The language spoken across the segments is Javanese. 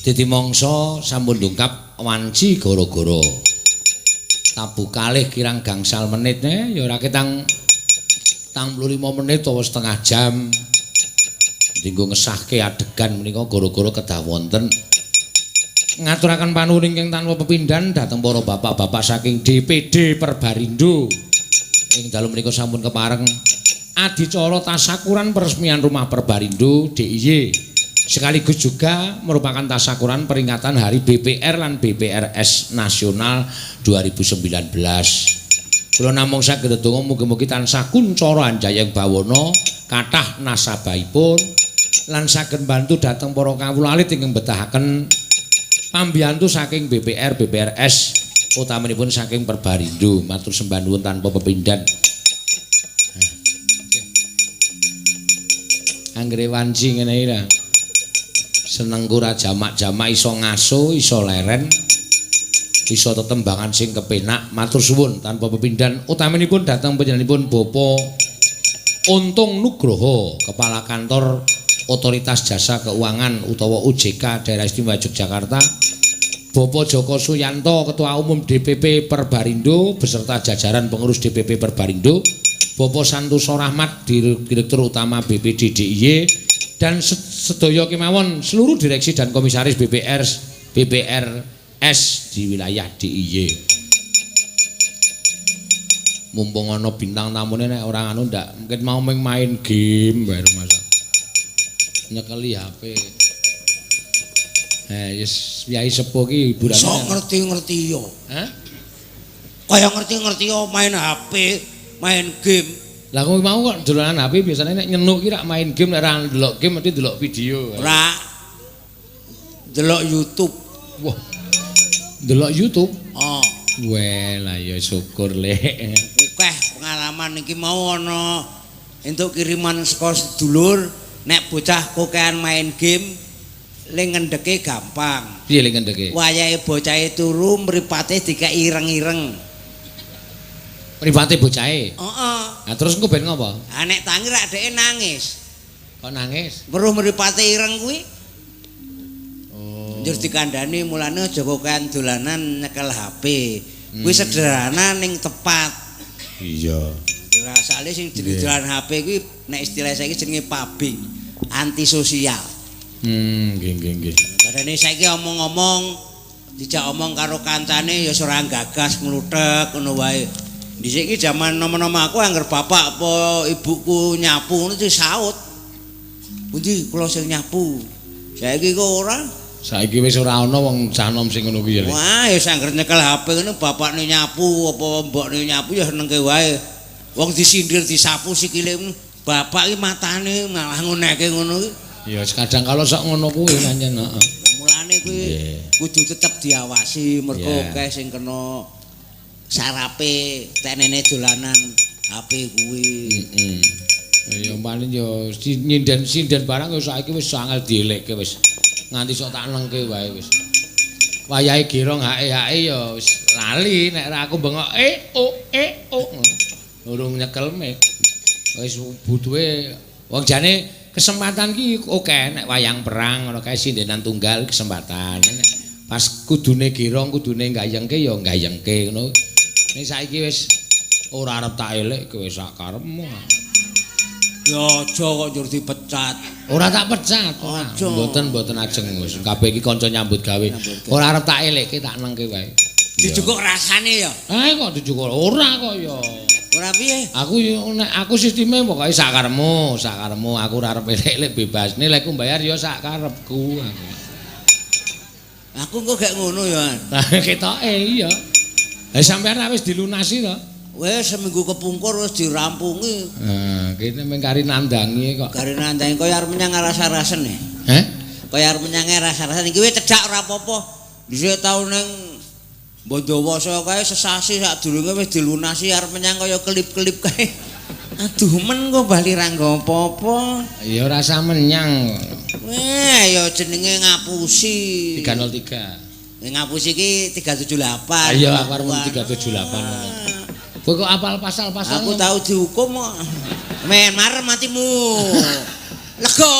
Dadi mangsa sampun dongkap wanci gara-gara. Tabuh kalih kirang gangsal menit ya ora ketang 45 menit utawa setengah jam. Dinggo ngesahke adegan menika gara-gara kedah wonten. Ngaturaken panuwun ingkang tanpa pepindhan dhateng para bapak-bapak saking DPD Perbarindo. Ing dalu menika sampun kepareng adicara tasakuran peresmian Rumah Perbarindo DIY. Sekaligus juga merupakan tasakuran peringatan Hari BPR lan BPRS Nasional 2019. Kula namung saged ndedonga mugi-mugi tansah kuncara anjayeng bawana kathah nasabahipun lan saged bantu dhateng para kawula alit ingkang betahaken pambiyantu saking BPR BPRS utamanipun saking Perbarindo. Matur sembah nuwun tanpa pepindhan. Anggere wanci ngene iki lah. Senengku ra jamak-jamak iso ngaso, iso leren, iso tetembangan sing kepenak. Matur suwun tanpa pepindhan utamanipun dhateng panjenenganipun Bapak Untung Nugroho, Kepala Kantor Otoritas Jasa Keuangan utawa OJK Daerah Istimewa Yogyakarta, Bapak Joko Suyanto, Ketua Umum DPP Perbarindo beserta jajaran pengurus DPP Perbarindo, Bapak Santoso Rahmat, Direktur Utama BPD DIY, dan sedaya kemawon seluruh direksi dan komisaris BPR BPRS di wilayah DIY. Mumpung ana bintang tamune nek ora anu ndak mungkin mau main game bae masa. Nyekeli HP. Yes, Yai sepuh ki hiburane. Sok ngerti-ngerti yo. Hah? Kaya ngerti-ngerti yo main HP, main game. Lah kowe mau kok dolanan HP biasanya nek nyenuk ki rak main game, nek ora ndelok game mesti ndelok video. Ora. Ndelok YouTube. Wah. Ndelok YouTube? Oh. Weh, lah ya syukur lek. Akeh pengalaman iki mau ana entuk kiriman saka sedulur nek bocah kokean main game le ngendheke gampang. Piye le ngendheke? Wayahe bocahe turu mripate dikeki ireng-ireng. Mripate bocahe? Heeh. Lah terus engko ben ngopo? Ha nek tangi rak dheke nangis. Kok nangis? Weruh mripate ireng kuwi. Oh. Njur dikandhani mulane aja kokean dolanan nyekel HP. Kuwi sederhana ning tepat. Iya. Rasane sing jenenge dolan HP kuwi nek istilah saiki jenenge pabing, antisosial. Nggih nggih nggih. Padane saiki omong-omong dijak omong karo kancane ya ora gagas ngluthek ngono wae. Dhisik iki jaman nom-nom aku angger bapak apa ibuku nyapu ngono disaut. Pundi kula sing nyapu. Saiki kok ora. Saiki wis ora ana wong cah nom sing ngono kuwi ya. Wah, ya angger nyekel HP ngono bapakne nyapu apa mbokne nyapu ya senengke wae. Wong disindir disapu sikile bapak iki matane malah ngoneke ngono kuwi. Ya kadang kala sok ngono kuwi pancen, heeh. Mulane kuwi kudu tetep diawasi mergo akeh sing kena sarape tenene dolanan HP kuwi. Heeh. Ya paling ya nyinden-sinden barang ya saiki wis angel dielekke wis. Nganti sok tak nengke wae wis. Wayahe girong hae-hae ya wis lali nek ra aku bengok e o e o. Urung nyekel mic. Wis butuhe wong jane kesempatan ki oke nek wayang perang ngono kae sindenan tunggal kesempatan. Nek pas kudune girong kudune gayengke ya gayengke ngono. Nek saiki wis ora arep tak elekke wis sak karepmu. Ya aja kok njur dipecat. Ora tak pecat, ora. Mboten ajeng wis. Kabeh iki kanca nyambut gawe. Ora arep tak elekke tak nengke wae. Dijukuk rasane ya? Eh kok dijukuk ora kok ya. Ora piye? Aku nek aku sisteme pokoke sak karepmu, sak karepmu. Aku ora arep elek-elek bebas. Nek lek mbayar ya sak karepku aku. Aku kok gak ngono ya. Lah ketoke iya. Lah sampean wis dilunasi to? Wis seminggu kepungkur wis dirampungi. Heeh, kene mung kari nandangi kok. Kari nandangi kaya arep menyang aras-arasen e. Heh? Kaya arep menyang aras-arasen iki wis cedhak ora apa-apa. Dhisik tau ning Bondowoso kae sesasi sadurunge wis dilunasi arep menyang kaya kelip-kelip kae. Aduh men kok bali ra nggo apa-apa. Ya ora usah menyang. Weh ya jenenge ngapusi. 303. Ngapusi iki 378. Iya aku arep 378. Kowe kok apal pasal-pasal? Aku tau dihukum kok. Men marem matimu. Lega.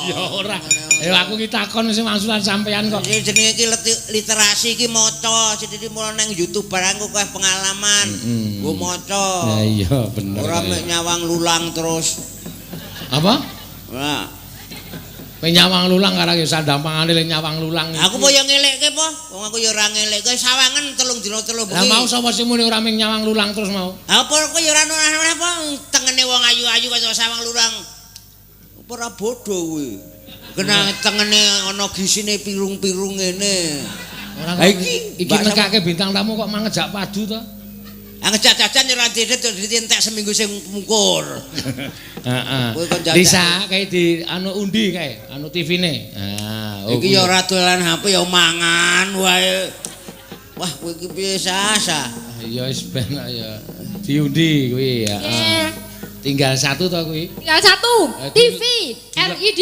Ya ora. Ayo aku ki takon sing mangsulan sampean kok. Sing jenenge iki literasi iki maca, sithik mulai nang YouTube barang kok pengalaman. Nggo maca. Ya iya bener. Ora mek nyawang lulang terus. Apa? Ora. Mek nyawang lulang karo ya sandang pangane le nyawang lulang. Aku po ya ngelekke po. Wong aku ya ora ngelekke sawangen 3 dina 3 bengi. Lah mau sapa sing muni ora ming nyawang lulang terus mau? Apa kowe ya ora ora apa tengene wong ayu-ayu kaya sawang lulang. Apa ora bodho kuwi? Kena tengene ana gisine pirung-pirung ngene. Ora iki nekake bintang tamu kok mang ngejak padu to? Ah ngejak jajan ya ora didet entek seminggu sing mungkur. Heeh. Lisa kae di anu undi kae, anu TV-ne. Ah, iki ya ora dolan HP ya mangan wae. Wah, kowe iki piye sasa? Ya wis ben ya. Diundi kuwi ya. Tinggal satu to kuwi? Tinggal satu. TV LED.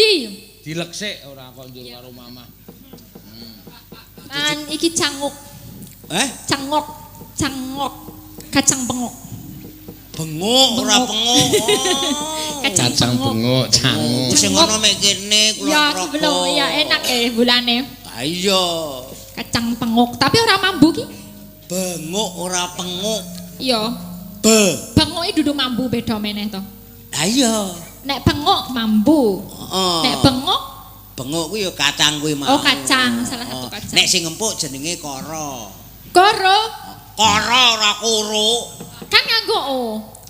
Dilek sik ora kok njur karo mamah. Man iki canguk. Eh? Cangok, cangok. Kacang bengok. Bengok ora pengok. Oh. Kacang bengok, canguk. Sing ngono mek kene kula ya, belum ya enak bulane. Ha iya. Kacang pengok, tapi ora mambu ki. Bengok ora pengok. Iya. Be. Bengoke dudu mambu beda meneh to. Ha iya. Nek pengok mambu. Heeh. Nek bengok, bengok kuwi ya kacang kuwi mau. Oh, kacang, salah satu kacang. Nek sing empuk jenenge koro. Koro. Koro ora koro. Kan nganggo o.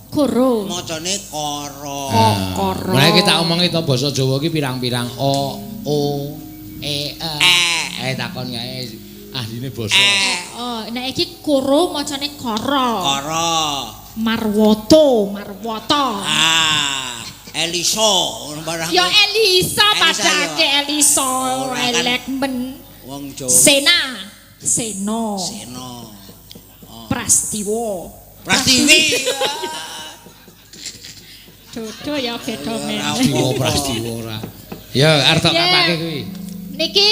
Koro. Macane koro. Oh, koro. Mulai kita omongi to basa Jawa iki pirang-pirang o, o, e, e. Eh takon kae ahline basa. Oh, nek iki koro macane koro. Koro. Marwoto, Marwoto. Ah, Elisa ngono barang. Ya Elisa padake Elisa elek men. Wong Jawa. Sena, Seno. Seno. Prastiwa. Prastiwi. Dodo ya beda meneh. Prastiwa, Prastiwa ora. Ya arep tak kapake kuwi. Niki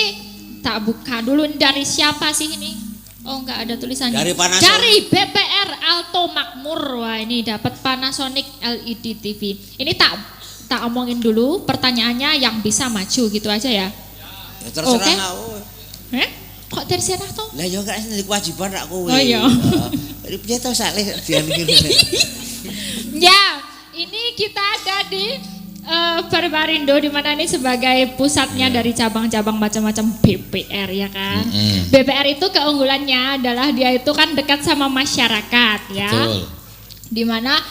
tak buka dulu dari siapa sih ini? Oh enggak ada tulisannya. Dari Panasonic. Dari BPR Alto Makmur. Wah ini dapat Panasonic LED TV. Ini tak omongin dulu pertanyaannya yang bisa maju gitu aja ya. Ya terserah okay. Aku. Eh? Kok terserah toh? Lah ya gak sing kewajiban rak kowe. Oh iya. Piye to sak dian ngene. Ya, ini kita ada di Perbarindo di mana ini sebagai pusatnya dari cabang-cabang macam-macam BPR ya kan. BPR itu keunggulannya adalah dia itu kan dekat sama masyarakat ya. Betul. Di mana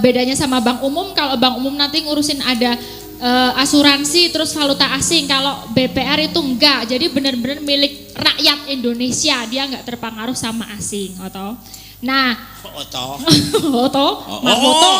bedanya sama bank umum, kalau bank umum nanti ngurusin ada asuransi terus valuta asing, kalau BPR itu enggak, jadi benar-benar milik rakyat Indonesia, dia enggak terpengaruh sama asing, atau nah, oto, oto, Marwoto,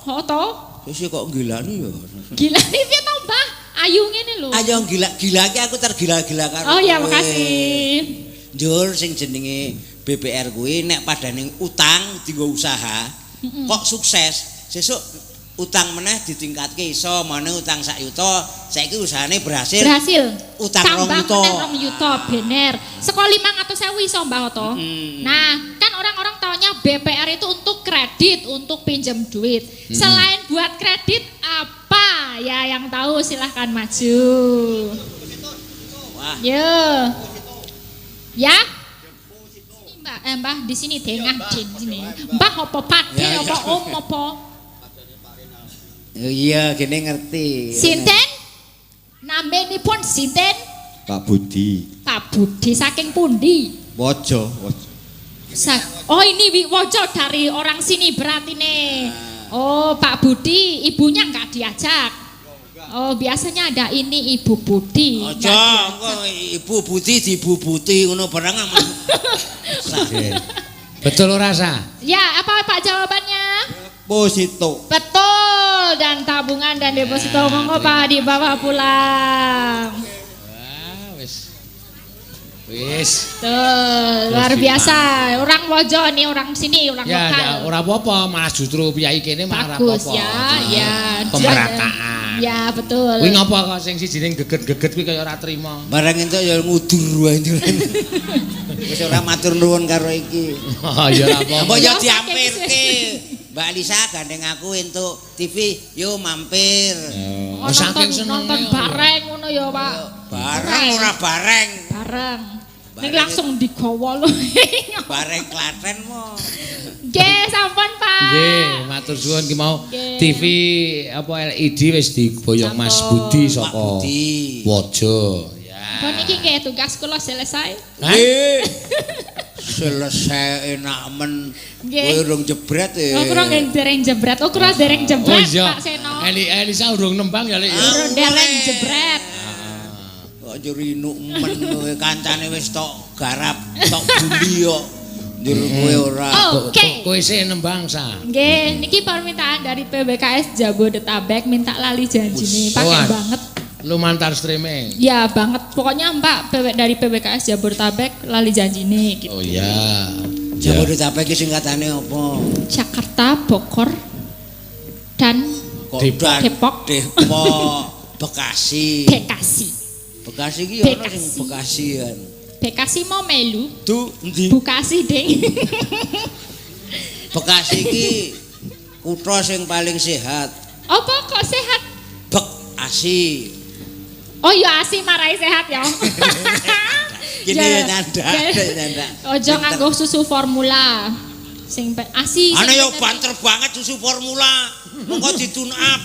oto, terus kok gila nih ya, gila nih piye to Mbah, ayu ngene lho, ayo gila-gila iki aku tergila-gila karo. Oh ya makasih. Njur sing jenenge BPR kuwi nek padane utang dienggo usaha, kok sukses, sesuk utang meneh ditingkatke iso, mana utang sak yuta, saiki usahane berhasil. Berhasil. Utang 2 yuta. Tambah 2 yuta, bener. Saka 500.000 iso Mbah Oto. Nah, kan orang-orang taunya BPR itu untuk kredit, untuk pinjam duit. Selain buat kredit apa? Ya yang tahu silahkan maju. Wah. Yo. Ya. Mbak, Mbah di sini tengah di sini. Mbah opo Pakde opo Om opo? Iya, gini ngerti. Sinten? Naminipun sinten? Pak Budi. Pak Budi saking pundi? Wojo, Wojo. Oh ini Wojo dari orang sini berarti nih. Oh Pak Budi, ibunya nggak diajak. Oh biasanya ada ini Ibu Budi. Aja, Ibu Budi dibubuti ngono barang. Betul ora sa? Ya, apa Pak jawabannya? Deposito. Betul, dan tabungan dan deposito. Monggo Pak dibawa pulang. Wah, wis. Wis. Tuh, luar biasa. Orang Wojo nih, orang sini, orang ya, lokal. Ya, ora apa-apa, malah justru piyai kene malah ora apa-apa. Bagus ya, ya. Pemerataan. Ya, betul. Kuwi ngapa kok sing sijine geget-geget kuwi kaya ora trima. Barang entuk ya ngudur wae. Wis ora matur nuwun karo iki. Oh, ya ora apa-apa. Mbok ya diampirke. Mbak Lisa gandeng aku entuk TV, yo mampir. Oh, saking senenge nonton bareng ngono ngono ya, Pak. Bareng ora bareng. Bareng. Ning Bareng. langsung digawa lho. Bareng Klaten mo. Nggih, sampun, Pak. Nggih, matur suwun ki mau Nggih. TV apa LED wis diboyong Mas Sampun. Budi Pak saka Budi. Wojo. Ya. Pun iki nggih tugas kula selesai. Hah? Nggih. Selesai enak men. Nggih. Kowe urung jebret e. Oh, kula nggih dereng jebret. Oh, kula dereng Oh jebret, iya. Pak Seno. Eli Elisa urung nembang ya, Lek ya. Urung dereng jebret. Kok njur inuk men kowe kancane wis tok garap, tok buli kok. Njur kowe ora. Oh. Oke. Kowe sih nembang sa. Nggih, niki permintaan dari PBKS Jabodetabek minta lali janjine. Pakai Wah. banget. Lumantar streaming. Ya banget. Pokoknya Mbak PW dari PBKS Jabodetabek lali janjine gitu. Oh iya. Jabodetabek iki singkatane apa? Jakarta, Bogor, dan Kok Depok. dan Depok. Depok, Bekasi. Bekasi. Bekasi iki ya ono sing Bekasi. Bekasi kan. Bekasi mau melu, Du endi? Bekasi ding. Bekasi iki kutha sing paling sehat. Apa kok sehat? Bekasi. Oh ya asi marai sehat ya. Gini ya nyandak, Ya. nyandak. Ojo nganggo susu formula. Sing asi. sing Ana yo bener. banter banget susu formula. Mengko ditune up.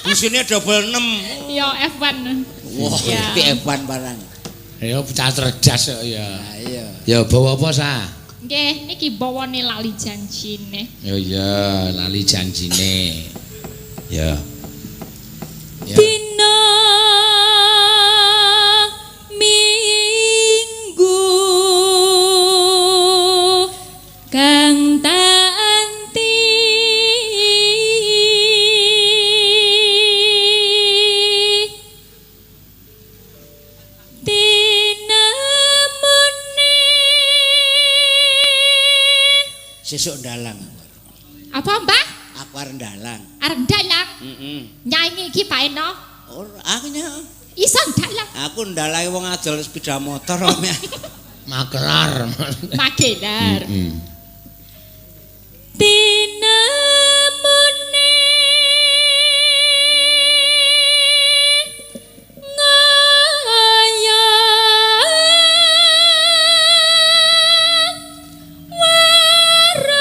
Busine double 6. Yo F1. Wah, Ya. iki F1 barang. Ya bocah cerdas kok ya. Nah, iya. Ya bawa apa sa? Nggih, niki bawane lali janjine. Oh iya, lali janjine. Ya. Ya. Dina Minggu kang tak anti tinamune. Sesuk ndalang. Apa Mbah? Aku arep ndalang. Arep ndalang. Heeh. Nyanyi iki Pak Eno. Ora aku nya. Iso ndalang. Aku ndalangi wong adol sepeda motor kok. Makelar. Magelar. Hmm. Tinamune ngaya wara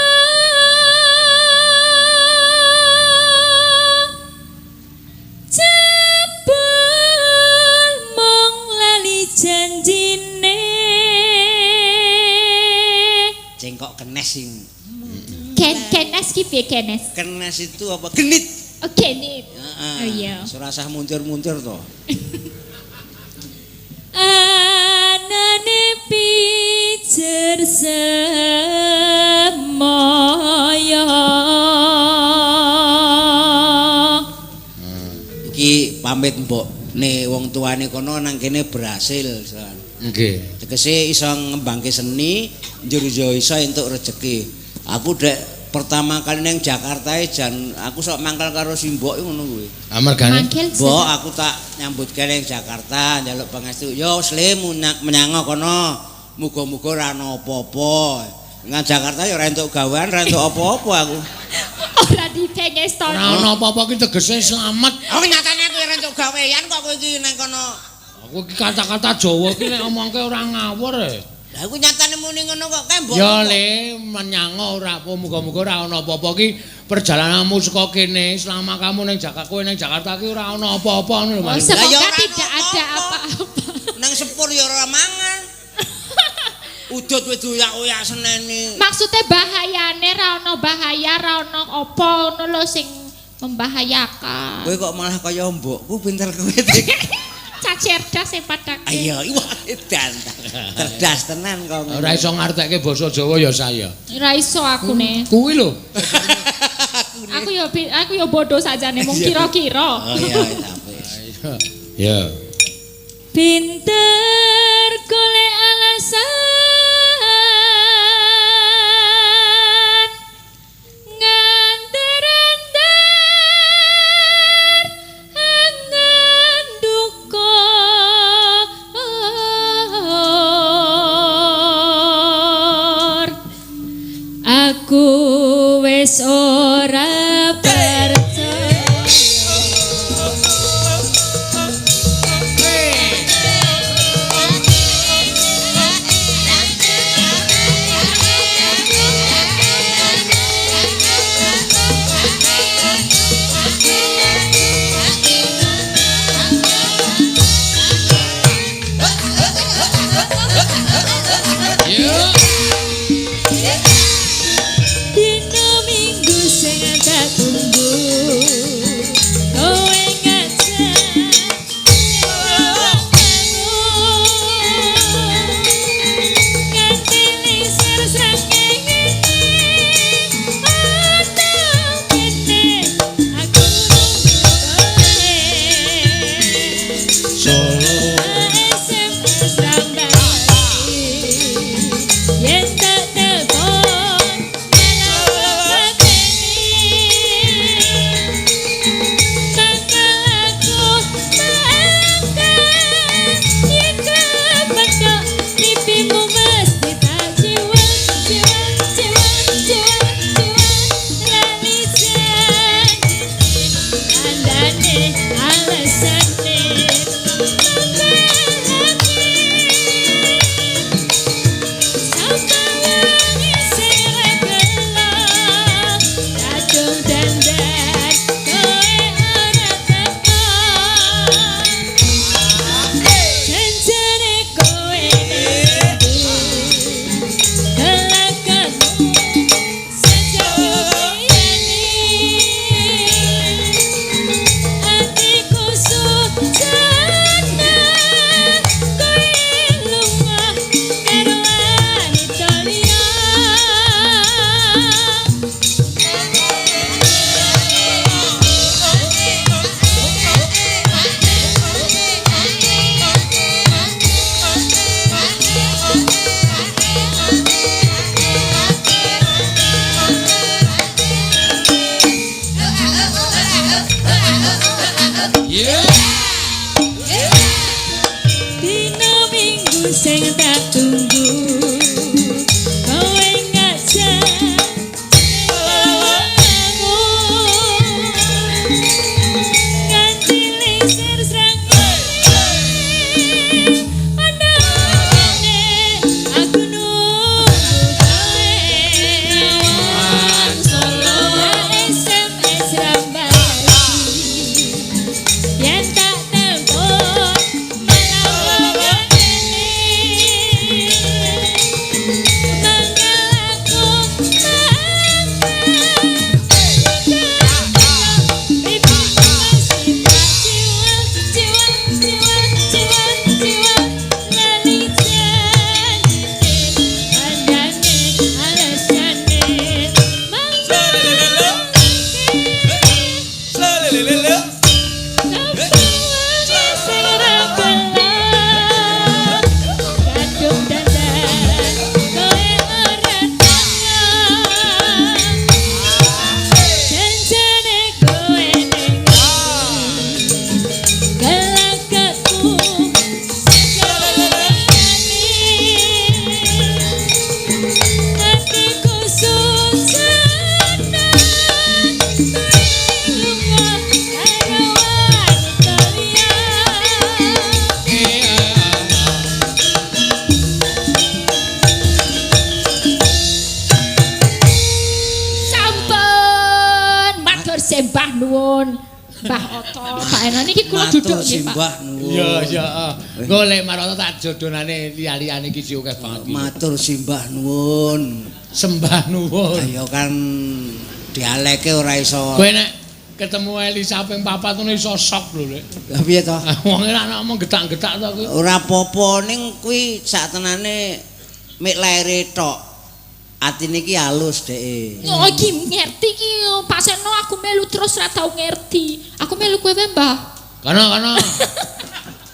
jebul mung lali janjine. Cengkok kenes sing. Ken kenes ki piye kenes? Kenes itu apa? Genit. Oh genit. Heeh. Oh iya. Ora usah mundur-mundur to. Anane pijer semaya. Iki pamit mbok ne wong tuane kono nang kene berhasil. San. Nggih. Tegese iso ngembangke seni, njur yo iso entuk rejeki. Aku dek pertama kali nang Jakarta e jan aku sok mangkel karo simbok ngono kuwi. Amargane Mangkel Mbok aku tak nyambut gawe nang Jakarta njaluk pangestu. Yo slim menyang kono. Muga-muga ora ana apa-apa. Nang Jakarta ya ora entuk gawean, ora entuk apa-apa aku. Ora dipengestoni. ora ana apa-apa ki tegese slamet. Aku nyatane aku ora entuk gawean kok kowe iki nang kono. Aku ki kata-kata Jawa ki nek omongke ora ngawur e. Lah aku nyatane muni ngono kok kae mbok. Ya le menyanga ora apa muga-muga ora ana apa-apa ki perjalananmu saka kene selama kamu ning Jakarta kowe ning Jakarta ki ora ana apa-apa ngono lho Oh, Mas. Lah, ya semoga ora tidak ana ada apa-apa. apa-apa. Nang sepur ya ora mangan. Udut wis diuyak-uyak seneni. Maksudnya bahayane ra ono bahaya, ra ono apa ngono lho sing membahayakan. Kowe kok malah kaya mbokku pinter kowe. Cah cerdas sing padake. Ayo, wah edan. Cerdas tenan kok. Ora iso ngartekke basa Jawa ya saya. Ora iso aku ne. Kuwi lho. Aku ya aku ya bodoh sajane mung kira-kira. Oh iya, iya, wis. Ya. Pinter golek alasan nganter-anter angan duka aku wis ora percaya. Yeah. Dino minggu sing tak tunggu, kowe ngajak aku nganti lingsir srengenge ana kene aku nunggu kowe. Solo SMS rambalasi yen tak telepon malah ngene mangkel aku masih tak jiwa jiwa jiwa jiwa jiwa lali janjine andane alasane mangkel Atiku susana lunga karo wanita liya. Sampun matur sembah nuwun Mbah Oto, Pak Ena niki kula Matur duduk nggih, Pak. simbah nuwun. Iya, iya. Golek Maroto tak jodonane liya-liyane iki akeh banget. iki. Matur simbah nuwun. Sembah nuwun. Ayo kan dialeke ora iso. Kowe nek ketemu Elisa ping papat ngono iso sok lho, Lek. Lah piye to? Wong ora ngomong getak-getak to kuwi. Ora apa-apa ning kuwi sak tenane mek laire tok. Atine iki halus dheke. Oh, iki ngerti iki Pak Seno aku melu terus ora tau ngerti. Aku melu kowe wae, Mbah. Kono kono.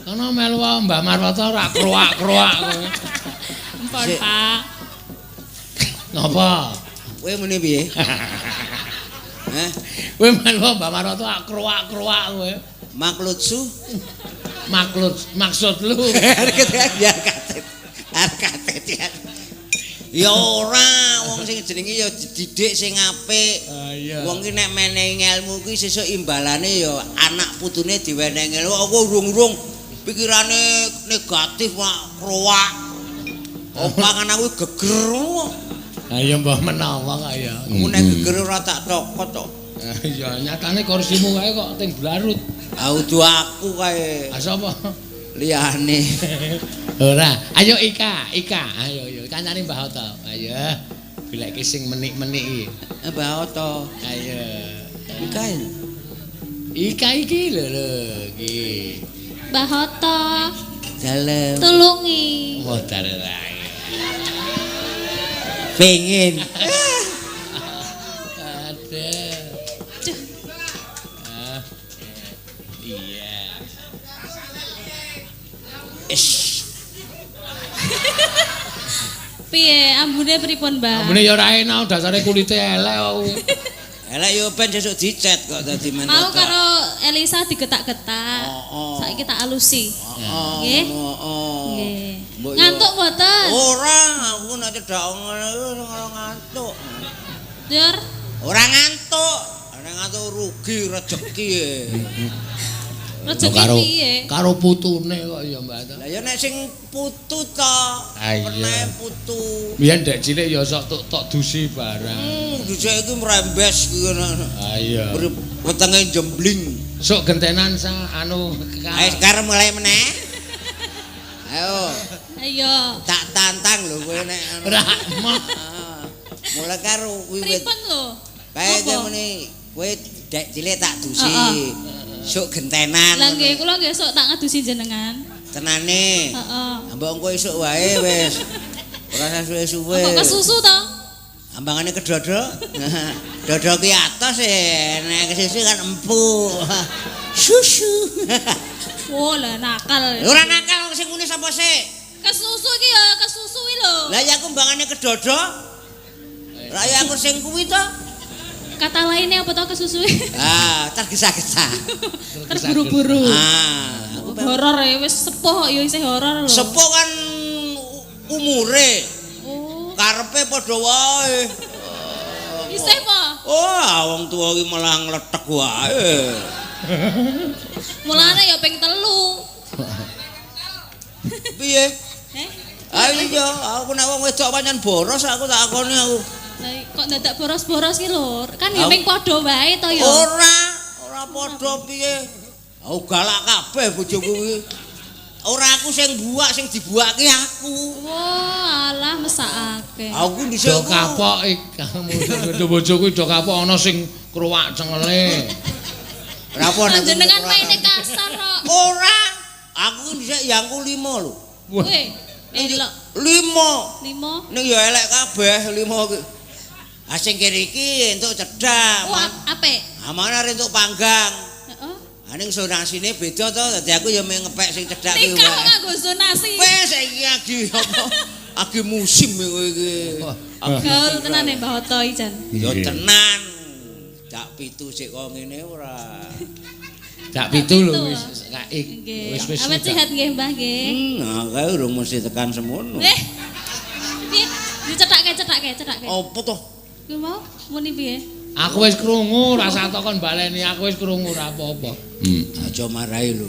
Kono melu wae Mbah Marwoto ora kroak-kroak kowe. Empon, Sik. Pak. Napa? Kowe muni piye? Hah? Kowe melu Mbah Marwoto ora kroak-kroak kowe. Maklutsu? Maklud maksud lu. Ya katet. Katet ya. Ya ora, wong sing jenenge ya dididik sing apik. Ah, iya. Wong ki nek menehi ngelmu kuwi sesuk imbalane ya anak putune diwenehi ngelmu. Aku urung-urung pikirane negatif mak kroak. Opa kan aku geger. Ha iya mbah menawa kok ya. Aku nek geger ora tak cokot kok. Ya nyatane kursimu kae kok ting blarut. Ah udu aku kae Ah sapa? liyane. Ora. Ayo Ika, Ika. Ayo ayo kancane Mbah Oto. Ayo. Goleke sing menik-menik iki. Mbah Oto. Ayo. Ika. Ika iki lho lho iki. Mbah Oto, Dalem. tulungi. Wah darai. Pengen. Aduh. Ah. Iya. Ish. Piye ambune pripun, Mbah? Ambune ya ora enak dasare kulite elek kok kuwi. Elek yo ben sesuk dicet kok dadi men. Mau karo Elisa digetak-getak. Oh, oh. Saiki tak alusi. Heeh. Nggih. Heeh. Nggih. Mbok yo- Ngantuk mboten? Ora, aku nek cedhak ngono ora ngantuk. Dur. Ora ngantuk. Ora ngantuk rugi rejeki. e. Rezeki Karo piye? karo putune kok ya Mbak. Lah ya nek sing putu to, Ah, iya. pernah putu. Biyen dek cilik ya sok tok tok dusi barang. Dhisik iki mrembes iki ngono. Ah iya. Wetenge jembling. Sok gentenan sa anu Ayo sekarang mulai meneh. Ayo, Ayo. tak tantang lho kowe nek anu. Ora moh. Ah, Mulai karo wiwit. Pripun lho? Kae Apa? muni kowe dek cilik tak dusi. Heeh. Sok gentenan. Lah nggih, kula nggih sok tak ngadusi jenengan. Tenane. Heeh. Mbok engko esuk wae wis. Ora usah suwe-suwe. Kok kesusu to? Ambangane kedodo. Dodo ki atos e, nek kesusu kan empuk. Susu. Oh, lah nakal. Ora nakal wong sing muni sapa sik? Kesusu iki ya, kesusu iki lho. Lah ya aku mbangane kedodo. Lah ya aku sing kuwi to. Kata lainnya apa tau kesusu? Ah, tergesa-gesa. Terburu-buru. Ah, aku Horor ya wis sepuh ya isih horor lho. sepuh kan umure. Oh. Karepe padha wae. Isih po. Oh, wong tuwa iki malah ngletek wae. Mulane ya ping 3. Piye? Eh? Ah iya, aku nek wong wedok pancen boros aku tak akoni aku. Lah kok dadak boros-boros ki lho. Kan ya ping padha wae to ya. Ora, ora padha piye. Aku galak kabeh bojoku kuwi. Ora aku sing buak, sing dibuake aku. Wah, alah mesakake. Aku dhisik Do kapok kamu bojoku do kapok ana sing kruwak cengele. Ora apa nek Panjenengan maine kasar kok. Ora. Aku dhisik yangku 5 lho. Kowe elok 5. 5. Ning ya elek kabeh 5 iki. Ah sing kene iki entuk cedhak. Wah, apik. Amane arep entuk panggang. Heeh. Ah ning zonasine beda to, dadi aku ya mung ngepek sing cedhak kuwi Nikah wae. nganggo zonasi. Wes saiki agi apa? Agi musim kowe iki. Gaul tenan e Mbah Oto iki jan. Ya tenan. Cak pitu sik kok ngene ora. Cak pitu lho wis Nggih. wis wis. Awet sehat nggih Mbah nggih. Nah, kae urung mesti tekan semono. Eh. Piye? Dicethake cethake cethake. Apa to? Kuwi mau muni piye? Aku wis krungu, rasa takon baleni, aku wis krungu ora apa-apa. Aja marahi lho.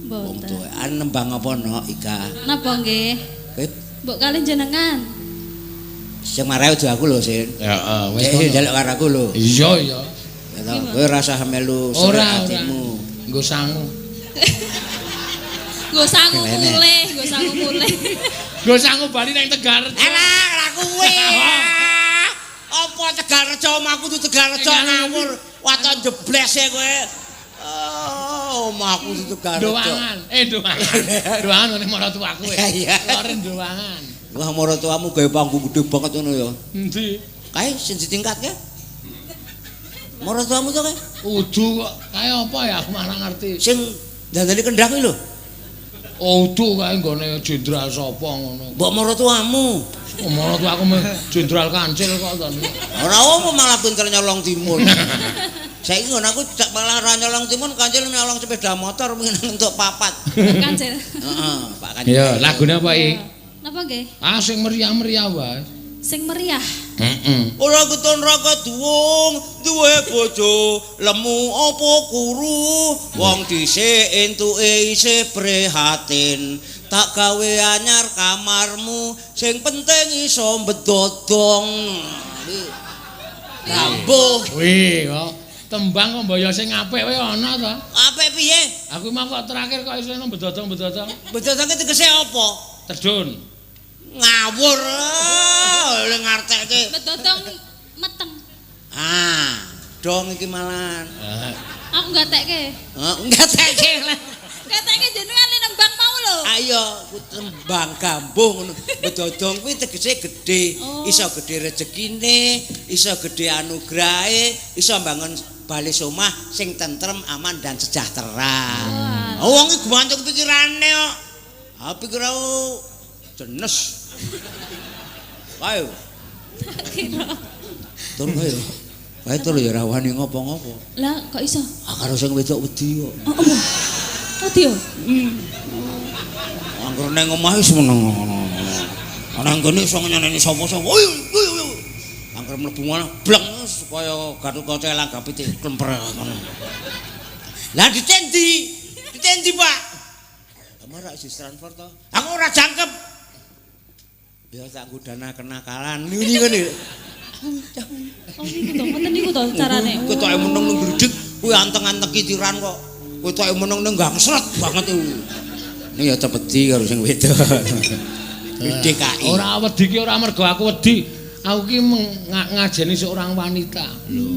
Wong Mboten. tuwa. An nembang apa no Ika? Napa nggih? Kowe Mbok kalih jenengan. sing marahi aja aku lho, Sin. Heeh, wis Eh, kono. njaluk karo aku lho. Iya, iya. Ya toh, kowe ora usah melu Ora, ora. atimu. Nggo sangu. Nggo sangu Kelene. mulih, nggo sangu mulih. Nggo sangu bali nang Tegalrejo. Alah, ora kuwi. Apa Tegalrejo omahku tuh Tegalrejo ngawur. Waton jebles e kowe. Oh, omahku tuh Tegalrejo. Doangan, doangan. Doangan ngene maratuaku e. Iya. Lore doangan. Wah, maratuamu gawe panggung gede banget ngono ya. Endi? Kae sing ditingkatke. Maratuamu to kae? Udu kok. Kae apa ya aku malah ngerti. Sing dandani kendang kuwi lho. Udu kae nggone jenderal sapa ngono. Mbok maratuamu. Oh, maratuaku meh jenderal kancil kok to. Ora apa malah pinter nyolong timun. Saiki ngono aku cak malah ora nyolong timun, kancil nyolong sepeda motor mungkin entuk papat. Kancil. Heeh, Pak Kancil. Ya, lagune apa iki? Napa nggih? Ah sing meriah-meriah wae. Sing meriah. Heeh. Ora keton ra keduwung, duwe bojo lemu apa kuru, wong dhisik entuke isih prihatin. Tak gawe anyar kamarmu, sing penting iso mbedodong. Gambuh. Wih, kok tembang kok mbaya sing apik wae ana to. Apik piye? Aku mau kok terakhir kok iso bedodong-bedodong. Bedodong ki tegese apa? Terdun. Ngawur oleh ngartekke. Bedodong meteng. Ah, dong iki malan. Aku gatekke. Heeh, gatekke. Gatekke jenengan le nembang mau lho. Ayo, ku tembang gambuh ngono. Bedodong kuwi tegese gedhe, Oh. iso gedhe rezekine, iso gedhe anugrahe, iso mbangun bali omah sing tentrem, aman dan sejahtera. Oh, Oh, wong iki gumantung pikirane kok. Ah pikiraku jenes. Ayo, Kira. tur kae. Kae tur ya ora wani ngopo-ngopo. Lah kok iso? Ah karo sing wedok wedi kok. Oh, apa? Wedi yo. Angger nang omah wis meneng ngono. Ana nggone iso nyeneni sapa-sapa. Angger mlebu ngono bleng kaya Gatotkaca elang gapite klemper ngono. Lah ditendi? Ditendi, Pak. Lah ora isi transfer to. Aku ora jangkep. Ya tak nggo dana kenakalan. Ngene ngene. Oh niku to, ngoten niku to carane. Ketoke meneng nang gledhek kuwi anteng-anteng kitiran kok. Ketoke meneng nang gangsret banget kuwi. Ini ya cepeti karo sing wedok. DKI. Ora wedi ki ora mergo aku wedi. Aku ki ngajeni seorang wanita. Lho.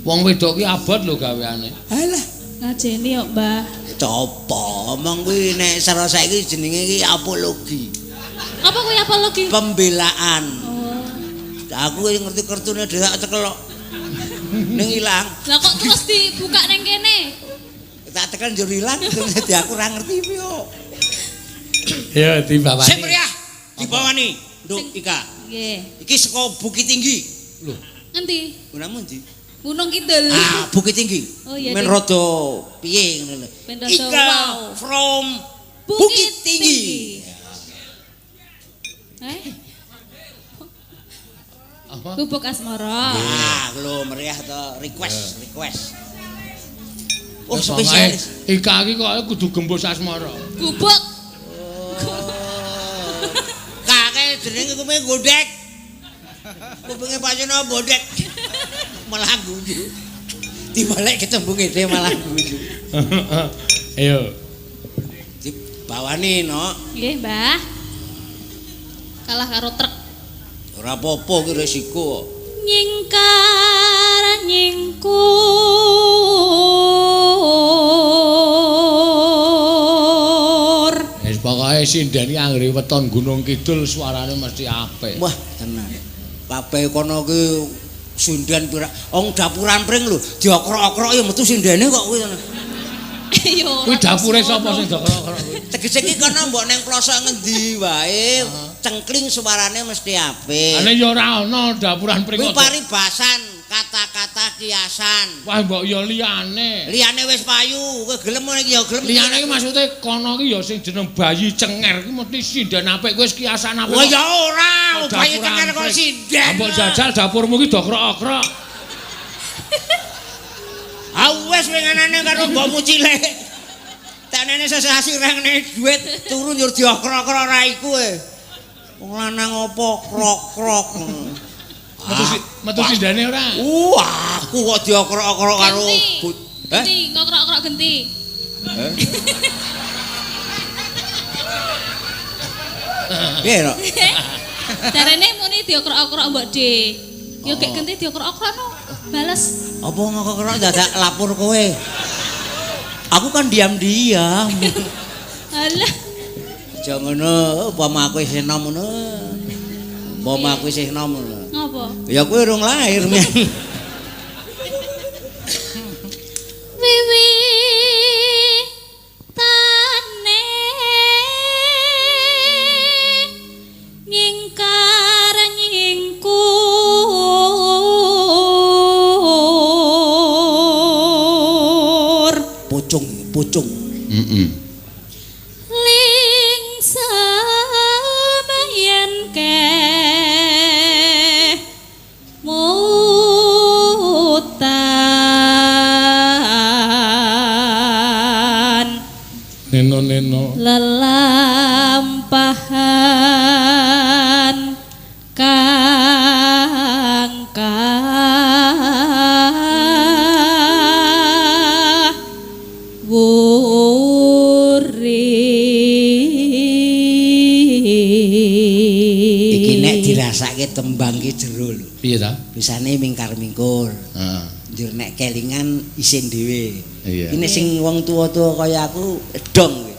Wong wedok ki abot lho gaweane. Alah, Ngajeni yo, Mbah. copo omong kuwi nek cara saiki jenenge iki apologi, Apa kuwi apologi? pembelaan. Oh. Aku wis ngerti kertune dhewe tak cekel kok. Ning ilang. Lah kok terus dibuka ning kene? Tak tekan njur ilang terus dadi aku ora ngerti piye. Ya dibawani. Sing meriah dibawani, Nduk Ika. Nggih. Iki saka Bukit Tinggi. Lho, Ngendi? Gunamu ndi? Gunung Kidul. Ah, Bukit Tinggi. Oh iya, Men Ding. rada piye ngono lho. Men rada Ika wow. from Bukit Tinggi. Eh? Apa? Gubuk Asmara. Ah, lho meriah to request, request. Oh, Wis spesialis. pokoke Ika iki kok kudu gembus asmara. Gubuk. Kakek jenenge kupinge godhek. Kupinge pacena godhek. Malah guyu. Dibalik ketembunge dhewe malah guyu. Ayo. Dibawani no. Nggih, Mbah. Kalah karo truk. Ora apa-apa ki resiko. Nyingkar nyingkur. Wis pokoke sinden iki anggere weton Gunung Kidul suarane mesti apik. Wah, tenan. Kabeh kono ki sinden pira. Wong dapuran pring lho, diokrok-okrok ya metu sindene kok kuwi. Yo. Kuwi dapure sapa sing dokrok-krok kuwi? Tegese ki kono mbok neng plosok ngendi wae, cengkling suarane mesti apik. Ane ya ora ana dapuran pring. Kuwi paribasan, kata-kata kiasan. Wah, mbok ya liyane. Liyane wis payu, kowe gelem ngene iki ya gelem. Liyane iki maksude kono ki ya sing jeneng bayi cenger ki mesti sinden apik kuwi wis kiasan apik. Wah ya ora, Kok bayi dapuran cenger kok pring. sinden. Mbok jajal dapurmu ki dokrok-okrok. Ah wis winginane karo mbokmu cilik. Tenene sesasi rene dhuwit turu njur diokrok-okrok raiku e. Wong lanang apa krok-krok. Metu sindene ora? Aku kok diokrok-okrok karo Genti. Eh? Genti, ngokrok-okrok genti. Piye, Rok? Jarene muni diokrok-okrok mbok De. Ya gek genti diokrok-okrok no. Bales. Apa ngokrok dadak lapor kowe? Aku kan diam-diam. Alah. Aja ngono, upama aku isih enom ngono. Upama aku isih enom ngono. Ngopo? Ya kowe urung lahir, men. Wiwi tane nyingkar nyingkur Pucung, pucung. Heeh. ling samayan ke mutan Neno-neno. lelampahan kang kawuri. Iki nek dirasake tembang ki jero lho. Piye ta? Bisane mingkar-mingkur. Heeh. Njur nek kelingan isin dhewe. Iya. Ini sing wong tuwa-tuwa kaya aku dong kowe.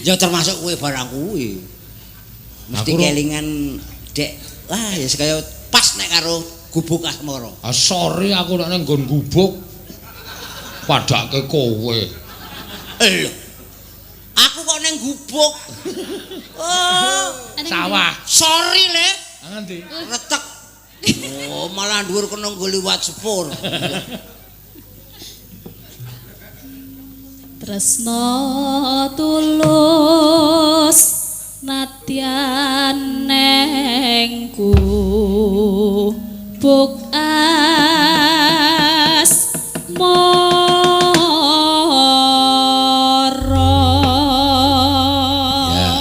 Ya termasuk kowe barang kuwi. Mesti Aku ro- kelingan dek. Wah, ya kaya pas nek karo gubuk asmara. Ah sorry aku nek nang nggon gubuk padake kowe. Lho. Aku kok neng gubuk. Oh, Sawah. sorry le, Ah, ngendi? retek. Oh, malah dhuwur kena nggo liwat sepur. Tresno tulus nadyan neng gubuk asmara. Ya.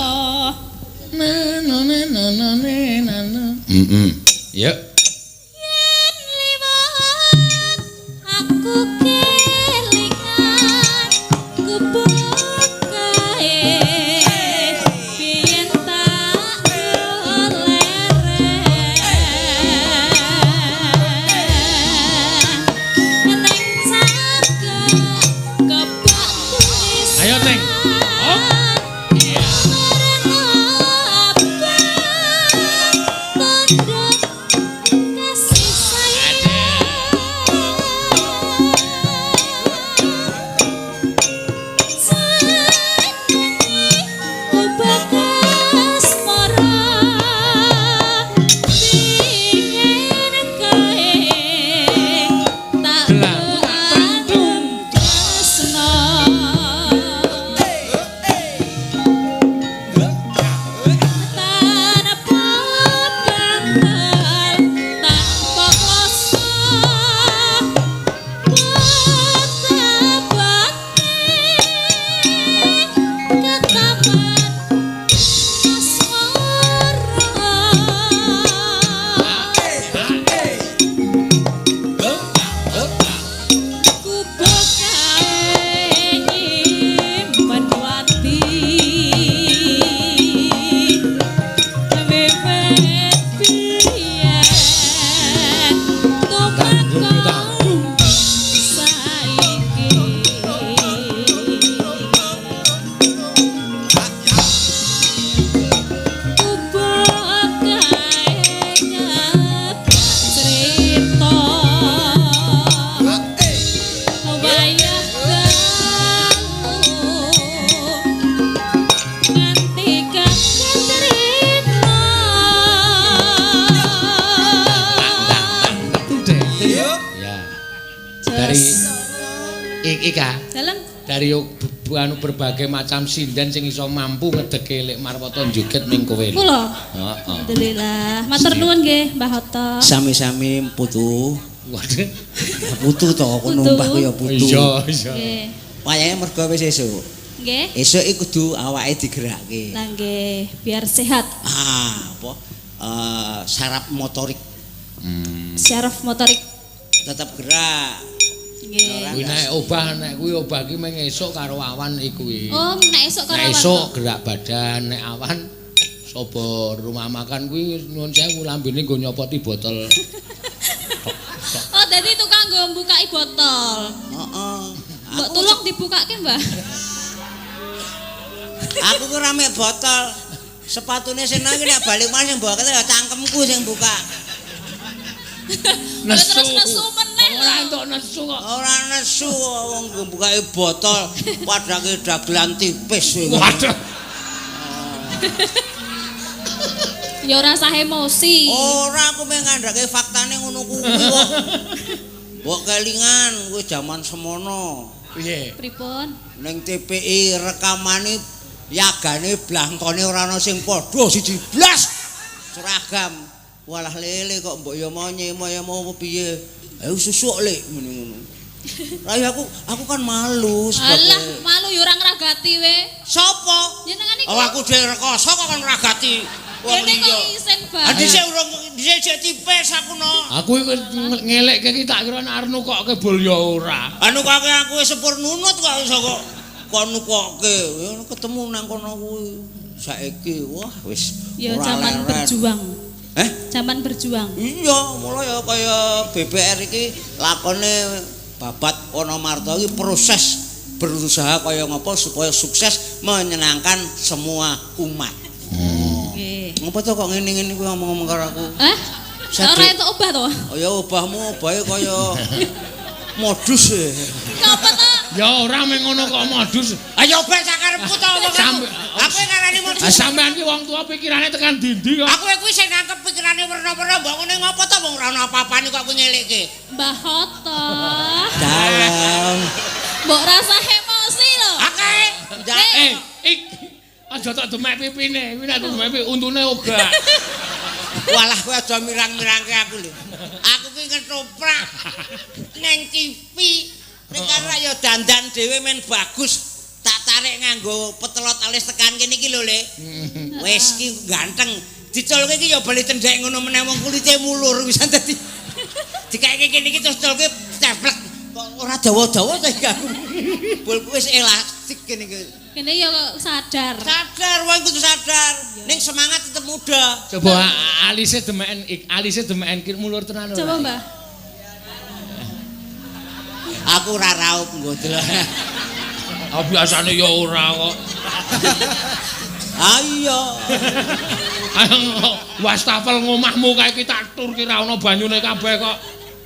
Na na na na na na na. Heeh. Ya. Yen liwat aku kelingan gubuk kae biyen tak goleren. Dari Ika. Dalem Dari anu berbagai macam sinden sing iso mampu ngedeke Lek Marwoto joget ning kowe. kula. Heeh. Alhamdulillah. Matur nuwun nggih Mbah Hoto. Sami-sami putu. Waduh. Putu to aku Putu. numpah ku ya putu. Iya, iya. Nggih. Wayahe mergo wis esuk. Nggih. Esuk iki kudu awake digerakake. Lah nggih, biar sehat. Ah, apa? Saraf motorik Syaraf motorik. tetap gerak. Nggih. Kuwi nek obah nek kuwi obah ki mung esuk karo awan iku kuwi. Oh, nek esuk karo Nek awan. esuk gerak badan, nek awan sapa rumah makan kuwi nyuwun sewu lambene nggo nyopoti botol. Oh, dadi tukang nggo mbukaki botol. Heeh. Mbok tulung dibukake, Mbah. Aku ku rame botol. Sepatune sing nang nek balik maneh sing mbok ya cangkemku sing buka. Nesu. Terus nesu meneh. Ora entuk nesu kok. Ora nesu wong nggo mbukake botol padake dagelan tipis kowe. Waduh. Ya ora sah emosi. Ora aku mung ngandhake faktane ngono kuwi kok. Mbok kelingan kuwi jaman semono. Piye? Pripun? Ning TPI rekamane yagane blangkone ora ana sing padha siji blas seragam. Walah lele kok mbok ya mau nyemo ya mau piye. Ayo susuk lek ngene ngono. Lah ya aku kan malu Alah, sebagai malu ya ora ngragati we. Sopo? Jenengan iku. Oh aku dhewe rekoso kok kon ngragati wong Kene liya. kok isin Ah banget. dhisik urung dhisik sik tipis aku no. Aku iku ngelekke iki tak kira nek arep nukokke bol ya ora. Anu kok aku wis sepur nunut kok iso kok kon nukokke. Ya ketemu nang kono kuwi. Saiki wah wis Ya ora zaman leren. berjuang. Eh? Zaman berjuang. Iya, mulai ya kaya BPR iki lakone babat Wonomarto iki proses berusaha kaya ngopo supaya sukses menyenangkan semua umat. Nggih. Ngopo to kok ngene-ngene kuwi ngomong-ngomong karo aku? Hah? Sadhe- Ora entuk obah to? Oh ya obahmu obahe kaya modus e. Ngapa to? Ya ora meng ngono kok modus. Ayo obah sakarepku to wong aku. Aku ngarani modus. Ah sampean ki wong tua pikirane tekan dindi kok. Aku kuwi sing nangkep pikirane werna-werna mbok ngene ngopo to wong ora ono apa-apane kok aku nyelekke. Mbah Hoto. Dalem. Mbok rasa emosi lho. Akeh. Eh, iki aja tak demek pipine, kuwi nek demek pipi untune ora. Walah kowe aja mirang-mirangke aku lho. Aku ki ketoprak neng TV. Nek kan ya dandan dhewe men bagus. Tak tarik nganggo petelot alis tekan kene iki lho, Le. Wis ki ganteng. Diculke iki ya bali cendhek ngono meneh wong kulite mulur wisan dadi. Dikaeke kene iki terus culke ceplek. Kok ora dawa-dawa ta iki aku. Bulku wis elastik kene iki. Kene ya sadar. Sadar wong kudu sadar. Ning semangat tetep muda. Coba alise demeken, alise demeken ki mulur tenan ora. Coba, Mbah. Aku ora raup nggo delok. Ah biasane ya ora kok. Ayo. Ayo wastafel ngomahmu kae ki tak tur ki ra ono banyune kabeh kok.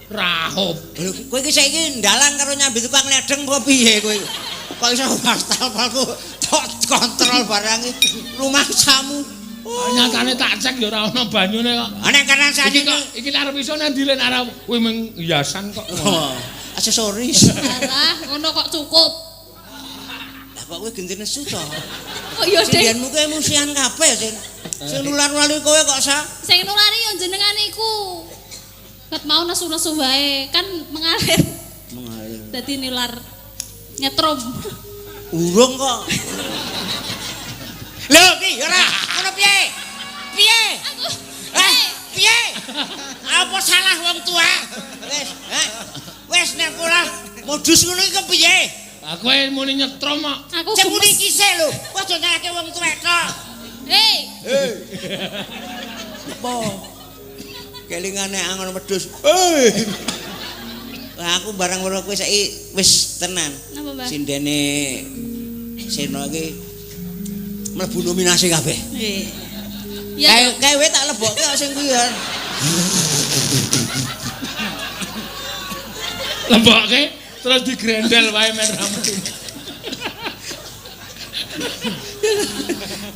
Rahup. Lho kowe iki saiki ndalang karo nyambi tukang ledeng apa piye kowe? Kok iso wastafelku tok kontrol barang iki rumangsamu. Nyatane tak cek ya ora ono banyune kok. Ana kanan Iki kok iki arep iso nang ndi len arep kuwi mung hiasan kok. Oh, aksesoris. Alah, ngono kok cukup. Lah kok kowe genti nesu to? Kok ya Dek. Sindianmu ku emosian kabeh sing sing nular-nulari kowe kok sa. Sing nulari yo jenengan iku. Ket mau nesu-nesu wae, kan mengalir. Mengalir. Dadi nilar nyetrum. Urung kok. Lho ki ora ngono piye? Piye? Aku Piye? Apa salah wong tua? Wis, wis nek ora modus ngono iki kepiye? Aku muni nyetrum kok. Aku Sing muni gemes. iki sik lho. Kok aja nyalahke wong tuwek tok. Hei, Apa? Kelingane angon wedhus. Hei. Lah aku barang weruh kowe saiki wis tenan. Napa, Mbah? Sindene Seno iki mlebu nominasi kabeh. Nggih. Ya, Kae kae tak lebokke kok sing kuwi ya. Lebokke terus digrendel wae men ra metu.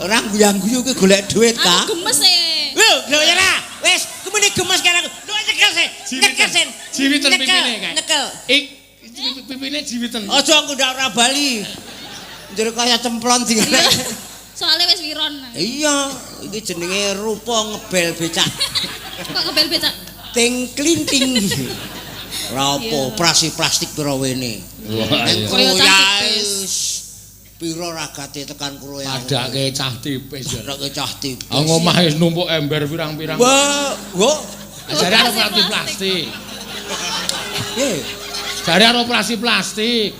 Ora guyang-guyu ki golek duit ka. aku gemes e. Lho, lho ya ora. Wis, kemene gemes karo aku. Lho nyekel sih. Nyekel sih. Jiwiten pipine kae. Nyekel. Ik Pipine jiwiten. Aja aku ndak ora bali. Njero kaya cemplon dingene. Soale wis wiron. Iya, iki jenenge rupa ngebel becak. Kok ngebel becak? Ting klinting. Ora apa operasi plastik pira wene. Wah, Ning iya. Kaya Kroya cah tipis. wis pira ragate tekan Kroya. Padake cah tipis ya. Padake cah tipis. Aku omah wis numpuk ember pirang-pirang. Wah, wo. Jare arep operasi plastik. Eh, Jare arep operasi plastik.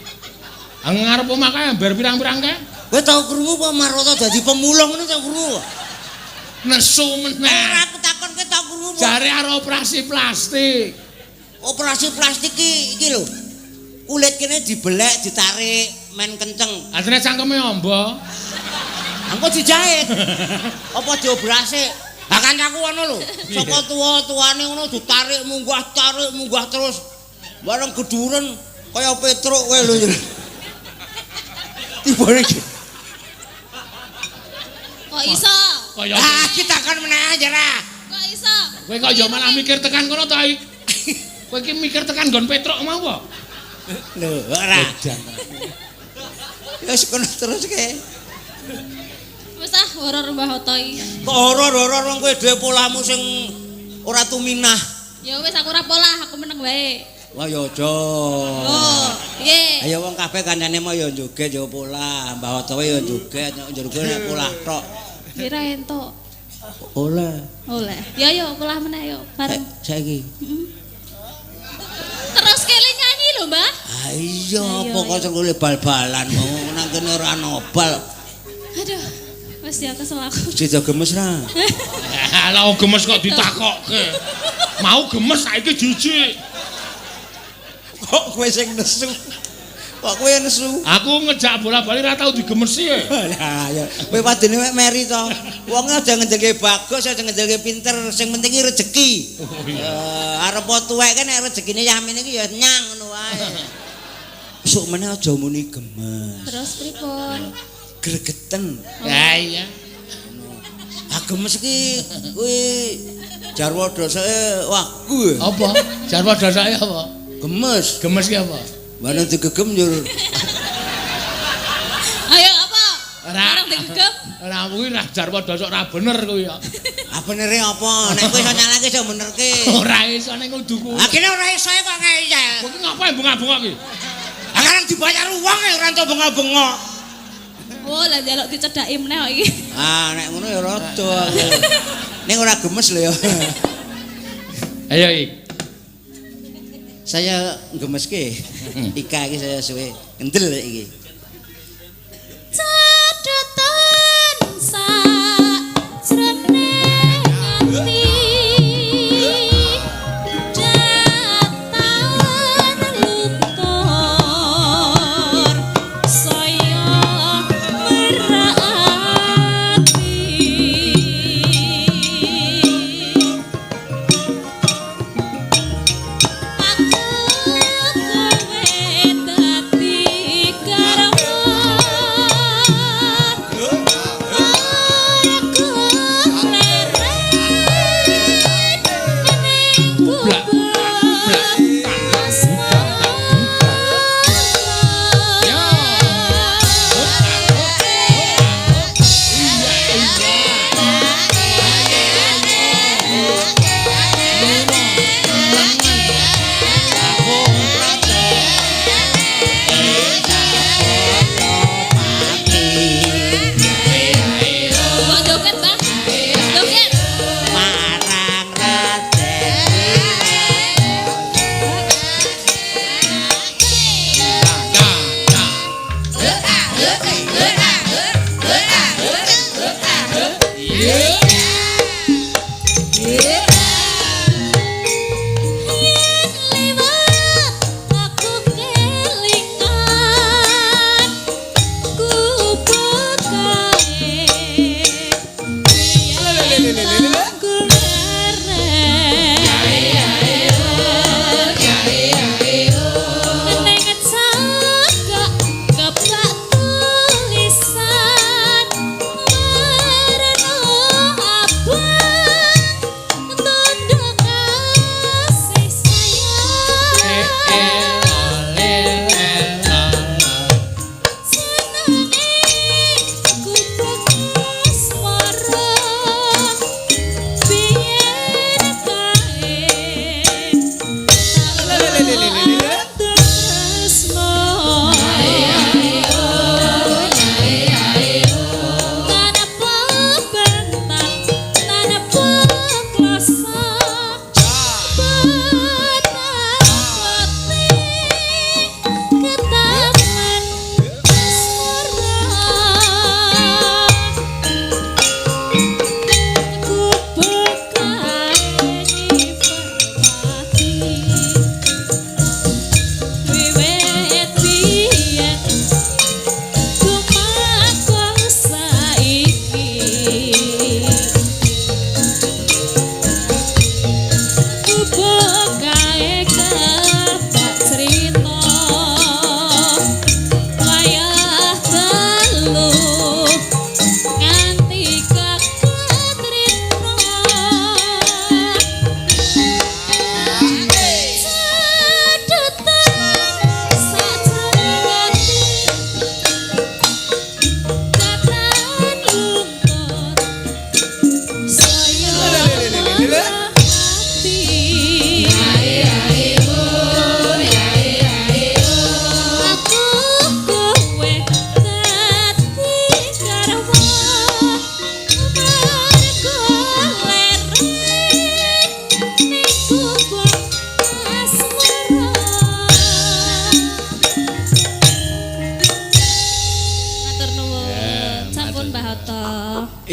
Ngarep omah kae ember pirang-pirang kae. Kowe tau krungu apa Marwoto dadi pemulung ngono tau krungu? Nesu meneh. Ora aku takon kowe tau krungu apa? Jare arep operasi plastik. Operasi plastik iki iki lho. Kulit kene dibelek, ditarik, men kenceng. Asline cangkeme amba. Engko dijahit. Apa diobrasik? Ha kancaku ana lho. Saka tuwa-tuwane ngono ditarik munggah terus. Bareng geduren kaya Petruk kowe lho. Tibane iki. Kok iso? Kaya Ah, kita takon meneh aja ra. Kok iso? kowe kok ya malah mikir tekan kono to, Ik? Kowe iki mikir tekan nggon Petruk mau apa? Lho, ora. Ya wis kono terus ke. Wis ah horor Mbah Oto iki. Kok horor-horor wong kowe dhewe polamu sing ora tuminah. Ya wis aku ora polah, aku meneng wae. Wah ya aja. Oh, piye? Ayo wong kabeh kancane mau ya joget ya polah, Mbah Oto ya joget, njur nek polah tok. Kira entuk. Oleh. Oleh. Ya yo polah meneh yo bareng. Saiki. Terus kele nyanyi lho, Mbah. Ah iya, apa kok sing bal-balan mau nang kene ora ana bal. Aduh. Wis ya kesel aku. Sida gemes ra? Lah gemes kok ditakokke. Mau gemes saiki jijik. Kok kowe sing nesu? Kok kowe nesu? Aku ngejak bola-bali ora tau digemesi. Lah ya, kowe padene mek meri to. Wong aja ngendelke bagus, aja ngendelke pinter, sing penting iki rejeki. Oh iya. Arep tuwek kan nek rezekine yamin iki ya nyang ngono wae. Sok meneh aja muni gemes. Terus pripun? Gregeten. Ya iya. Ah gemes iki kuwi jarwa dosake wah kuwi. Apa? Jarwa dosake apa? Gemes. Gemes ki apa? Mana digegem njur. Ayo apa? Ora. Bareng digegem. Ora kuwi ra jarwa dosok ora bener kuwi ya. Ah benere apa? Nek kowe iso nyalake iso benerke. Ora iso ning kudu kuwi. Ah kene ora iso kok ngeyel. Kowe ki ngapain bengak-bengok ki? Ah kan dibayar uang ya ora entuk bengok-bengok. Oh, lah njaluk dicedhaki meneh kok iki. Ah nek ngono ya rada aku. Ning ora gemes lho ya. Ayo ik. Saya gemeske. Ika iki saya suwe kendel iki. Cedhetan sak jroning ati datar luntur saya merati. Aku kowe dadi garwane.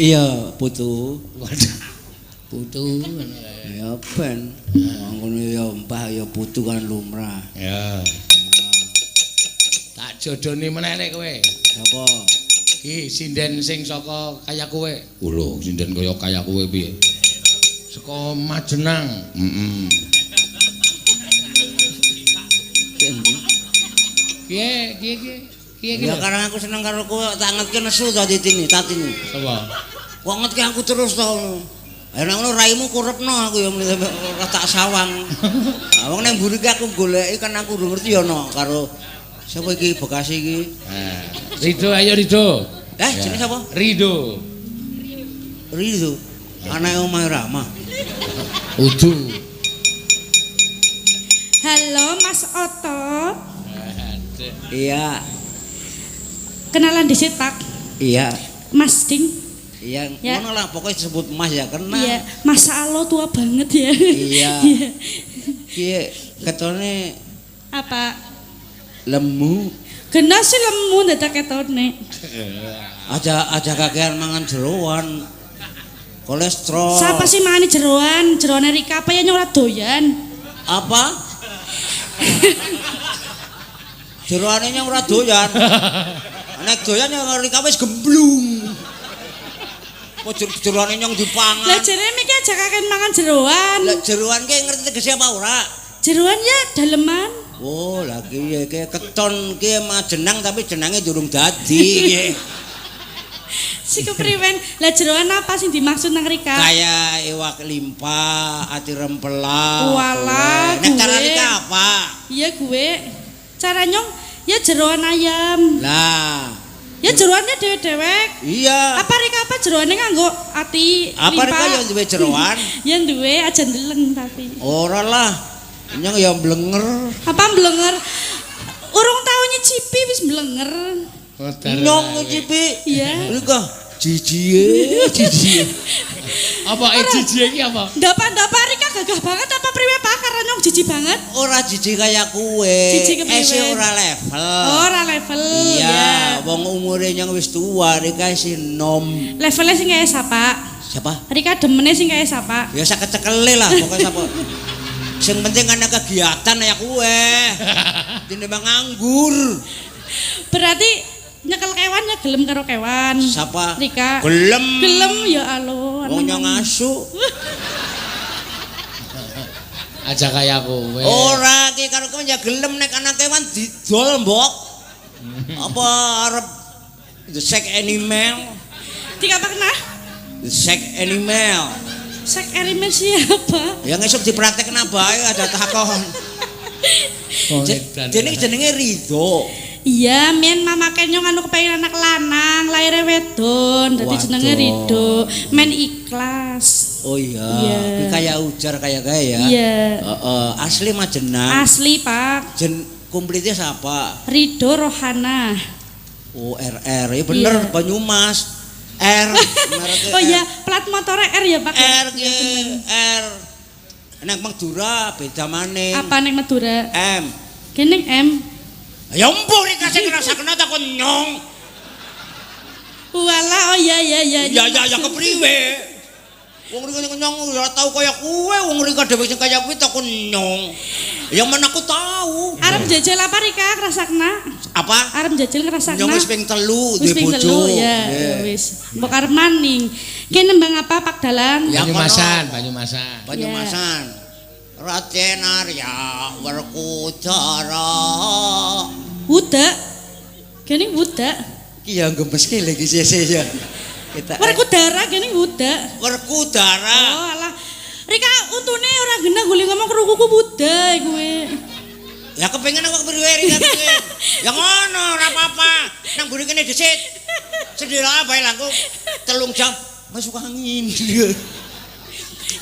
Iya, putu. Waduh. Putu. Ya ben. Wong ngono ya mbah ya putu kan lumrah. Ya. Tak jodone meneh nek kowe. Apa? Ki sinden sing saka kaya kowe. Lho, sinden kaya kaya kowe piye? Saka Majenang. Heeh. Piye, piye, piye? Piye ki? Ya karang aku seneng karo kowe tak ngetke nesu to titine, tatine. Sapa? Kok ngetke aku terus to. Ayo nang ngono raimu kurepno aku ya ora tak sawang. Wong nang mburi ki aku goleki kan aku urung ngerti ya no karo sapa iki Bekasi iki. Rido, ayo Rido. Jenenge sapa? Rido. Rido. Anake omahe Rama. Udu. Halo Mas Oto. Iya. Kenalan dhisik Pak. Iya. Mas Ding. Iya, Ya. ngono lah pokoknya disebut Mas ya kenal. Iya, Masa Allah tua banget ya. Iya. Ki ketone Apa? lemu. Kena sih lemu dadak ketone. Aja kakean mangan jeroan. Kolesterol. Siapa sih mangani jeroan? Jeroane Rika apa ya ora doyan? Apa? Jeroane nyong ora doyan. Nek doyan ya Rika wis gemblung. Kok jeroane nyong dipangan. Lah jarene iki aja kakean mangan jeroan. Lah jeroan ki ngerti tegese apa ora? Jeroan ya daleman. Oh, lah ki ki keton ki majenang tapi jenange durung dadi ki. Si kepriwen? Lah jeroan apa sing dimaksud nang Rika? Kaya iwak limpa, ati rempela. Walah, nek cara gue. Rika apa? Iya gue. Cara nyong ya jeroan ayam. Lah, Ya jeroannya dewek-dewek. iya. Apa Rika apa jeroane nganggo ati Apa limpa? Rika ya duwe jeroan? Ya duwe aja ndeleng tapi. Ora lah. Nyong ya blenger. Apa mblenger? Urung tau nyicipi wis mblenger. Nyong nyicipi. Iya. Rika jijie, jijie. Apa jijie iki apa? Ndapa-ndapa Rika gagah banget apa priwe Pak karena nyong jijik banget? Ora jijik kaya kowe. Jijik kepriwe? Esih ora level. Ora level. Iya, ya. wong umure nyong wis tuwa, Rika isih nom. Levelnya sing kaya sapa? Siapa? Rika demene sing kaya sapa? Ya sak kecekele lah pokoknya sapa. Sing penting ana kegiatan ya kowe. Tinimbang nganggur. Berarti nyekel kewan ya gelem karo kewan. Siapa? Rika. Gelem. Gelem ya Allah. Wong nyong asu. Aja kaya kowe. Ora ki karo kowe ya gelem nek ana kewan didol mbok. Apa arep the sex animal? Dikapakna? The sex animal. Sek animal siapa? Ya ngesuk dipraktekna bae ada takon. Jenenge jenenge Ridho. Iya, men mama kenyong anu kepengen anak lanang, lahirnya wedon, dadi jenenge Ridho. Men ikhlas. Oh iya, Iya. kuwi kaya ujar kaya kaya ya. Iya. Heeh, asli Majenang. Asli, Pak. Jen komplitnya siapa? Ridho Rohana. Oh, RR. Ya bener Iya. Banyumas. R. mereknya Oh iya, plat motornya R ya, Pak? R Ya, ki, bener. R. Nek Madura beda maning. Apa nek Madura? M. Kene M. Ya empuh Rika sing ngrasakno takon nyong. Walah, oh iya iya iya. Ya ya ya kepriwe? Wong Rika nyong ora tau kaya kowe, wong Rika dhewe sing kaya kuwi takon nyong. Ya men aku tahu. Arep jajal apa Rika ngrasakna? Apa? Arep jajal ngrasakna. Nyong wis ping 3 Wis duwe ping bojo. telu, ya, ya wis. Mbok arep maning. Ki nembang apa Pak Dalang? Ya, Banyumasan, Banyumasan. Banyumasan. Raden Arya Werkudara. Wudak. Kene wudak. Ki ya gemeske lho iki sese ya. Kita Werkudara kene wudak. Werkudara. Oh alah. Rika untune ora genah gule ngomong krukuku wudak kowe. Ya kepengen aku kepriwe Rika kepengen. Ya ngono ora apa-apa. Nang mburi kene dhisit. Sendela bae lah aku 3 jam masuk angin.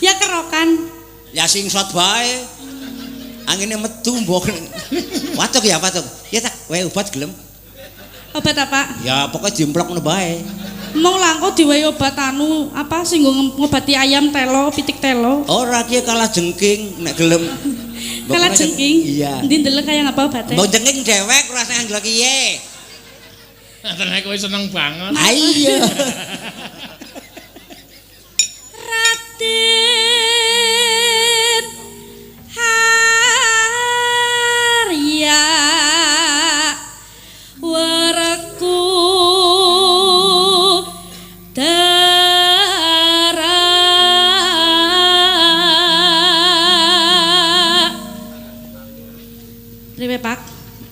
Ya kerokan. Ya singsot bae. Angine metu mbok. Watuk ya watuk. Ya tak wae obat gelem. Obat apa? Ya pokoknya diemplok ngono bae. Mong langko diwehi obat anu apa sing nggo ngobati ayam telo, pitik telo. Ora ki kalah jengking nek gelem. Kalah jengking. Iya. Endi ndeleng kaya ngapa obate? Mbok jengking dewek ora sing ndelok kiye. Tenan kowe seneng banget. Ah iya. Raden Harya Waraku Dara. Priwe, Pak?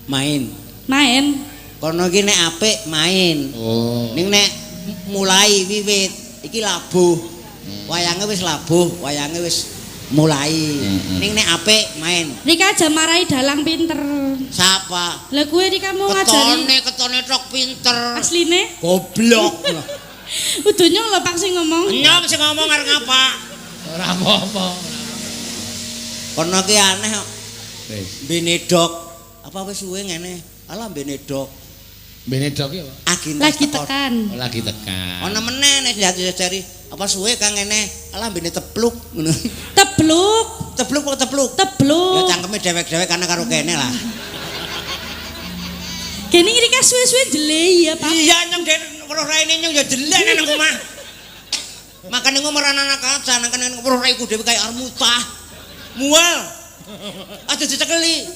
Main. Main. Kono iki nek apik main. Oh. Ning nek mulai wiwit iki labuh. Wayange wis labuh, wayange wis mulai. Ning nek apik main. Rika aja marahi dalang pinter. Sapa? Lah kuwe Rika mau ngajari Ketone ketone tok pinter. asline. Goblok. Udu nyong lho Pak sing ngomong. Nyong sing ngomong arep ngapa? Ora apa-apa. Kono ki aneh kok. Wis. Benedok. Apa wis suwe ngene? Alah benedok. Benedok ki apa? Agintas Lagi teko. tekan. Oh, lagi tekan. Ana meneh nek jajari apa suwe kang ngene? Alah bene tepluk ngono. Tebluk, Tepluk kok tepluk. Ya tebluk. cangkeme dewek-dewek kana karo kene lah. Gini Rika suwe-suwe jelei ya, Pak. Iya nyong den weruh raine nyong ya jelek nang omah. Makane ngomong ora anak kaca nang kene weruh raiku dhewe kaya arep mutah. Mual. Aja dicekeli.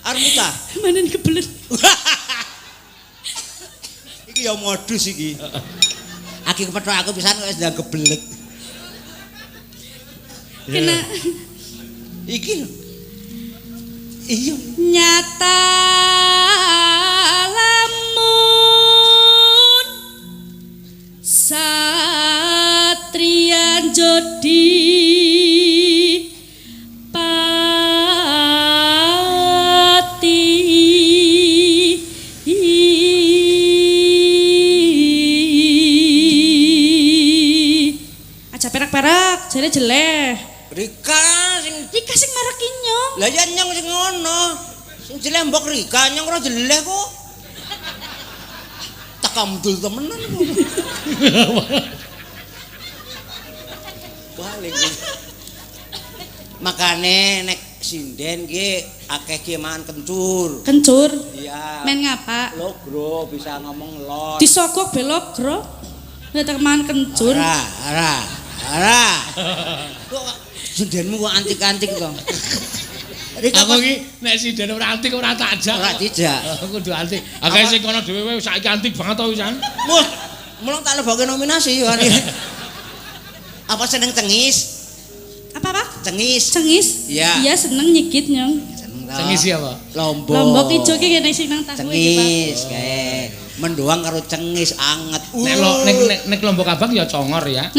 Arep mutah. Manen kebelet. Iki ya modus iki. Aki kepethuk aku pisan kok wis ndang kebelet. Kena Iki lho. Iya. nyata lamun satria jodi pati. Aja perak-perak, jare jeleh. Rika sing Rika sing mareki nyong. lah ya nyong sing ngono. Sing jeleh mbok Rika nyong ora jeleh kok. Tekamdul temenan kok. Balik. Makane nek sinden ki akeh ki mangan kencur. Kencur. Iya. Men ngapa? Logro bisa ngomong lot. Disogok belok gro. Nek mangan kencur. Ora, ora, ora. Kok sindenmu kok antik-antik to? Rika Aku iki nek sinden ora antik ora tak ajak. Ora dijak. Aku kudu antik. Akeh sing kono dhewe wae saiki antik banget to wisan. Wah, mulung tak lebokke nominasi ya. Apa seneng cengis? Apa, Pak? Cengis. Cengis? Iya. Iya, seneng nyikit nyong. Seneng to. Cengis ya apa? Lombok. Lombok ijo ki kene sing nang tahu iki, Pak. Cengis kae. Mendoang karo cengis anget. Nek lo nek nek, nek lombok abang ya congor ya.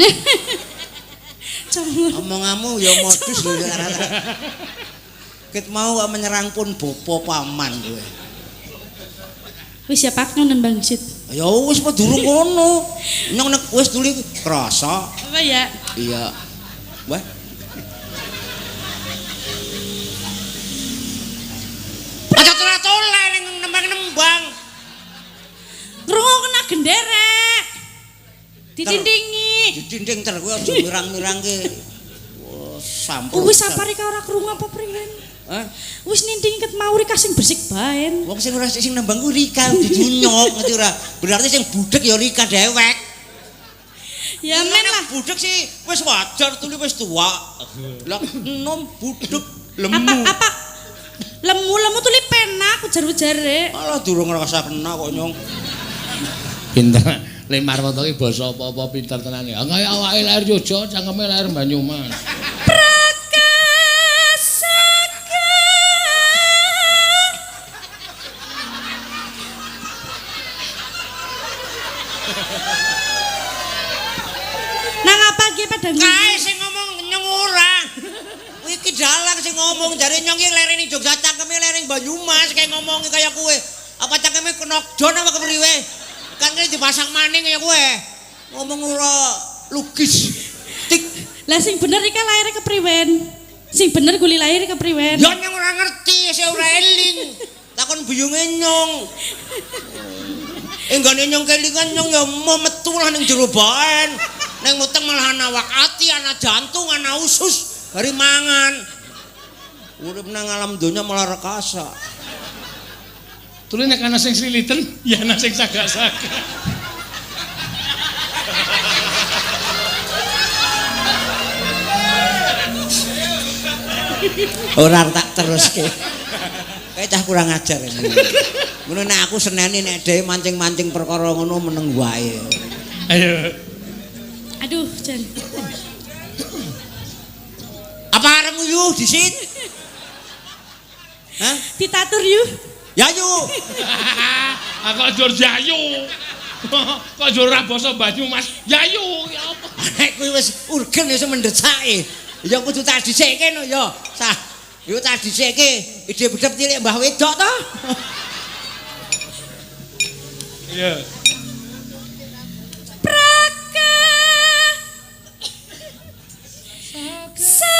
Congor. Omonganmu ya modus lho ya rata. Ket mau kok menyerang pun bopo paman kowe. Wis ya Pak nyong nembang sit. Ya wis apa durung kono. Nyong nek wis tuli krasa. Apa ya? Iya. Wah. Aja tole ning nembang-nembang. Ngrungok kena genderek. Didindingi. Didinding ter kowe aja mirang-mirangke. Wah, sampur. Wis apa Rika ora krungu apa priwen? Hah? Wis ninding ket mau Rika sing bersik baen. Wong sing ora sing nembang ku Rika dudu nyok ngerti ora. Berarti sing budhek ya Rika dewek. Ya men lah. Budhek sih wis wajar tuli wis tua. Lah enom budhek lemu. Apa apa lemu-lemu tuli penak ujar-ujare. Alah durung ngrasa kena kok nyong. Pinter. Le Marwoto ki basa apa-apa pinter tenan ya. Kaya awake lahir Jogja, cangkeme lahir Banyumas. Prakasaka. Nang apa ki pada Kae sing ngomong nyong ora. Iki dalang sing ngomong jare nyong ki lereni Jogja cangkeme lereng Banyumas kayak ngomongi kaya kowe. Apa cangkeme knockdown apa kepriwe? Kan kene dipasang maning kaya kowe. Ngomong ora logis. Tik. Lah sing bener iki lahir kepriwen? Sing bener guli lahir kepriwen? Ya nyong ora ngerti, sing ora eling. Takon biyunge nyong. Enggane nyong kelingan nyong ya mau metu lah ning jero baen. Ning weteng malah ana awak ati, ana jantung, ana usus, bari mangan. Urip nang alam donya malah rekasa. Tuli nek ana sing sliliten, ya ana sing sagak-sagak. Ora tak teruske. Kayak cah kurang ajar ini. Ngono nek aku seneni nek dhewe mancing-mancing perkara ngono meneng wae. Ayo. Aduh, jan. Apa arep nguyuh disit? Hah? Ditatur yuk. Ya yu. Ah kok jur yayu. Kok jur ora basa Banyumas. Yayu ya apa? Nek kuwi wis urgen wis mendesake. Ya kudu tak dhisikke no ya. Sah. Yo tak dhisikke. Ide bedhep cilik Mbah Wedok to. Iya. Praka sagahku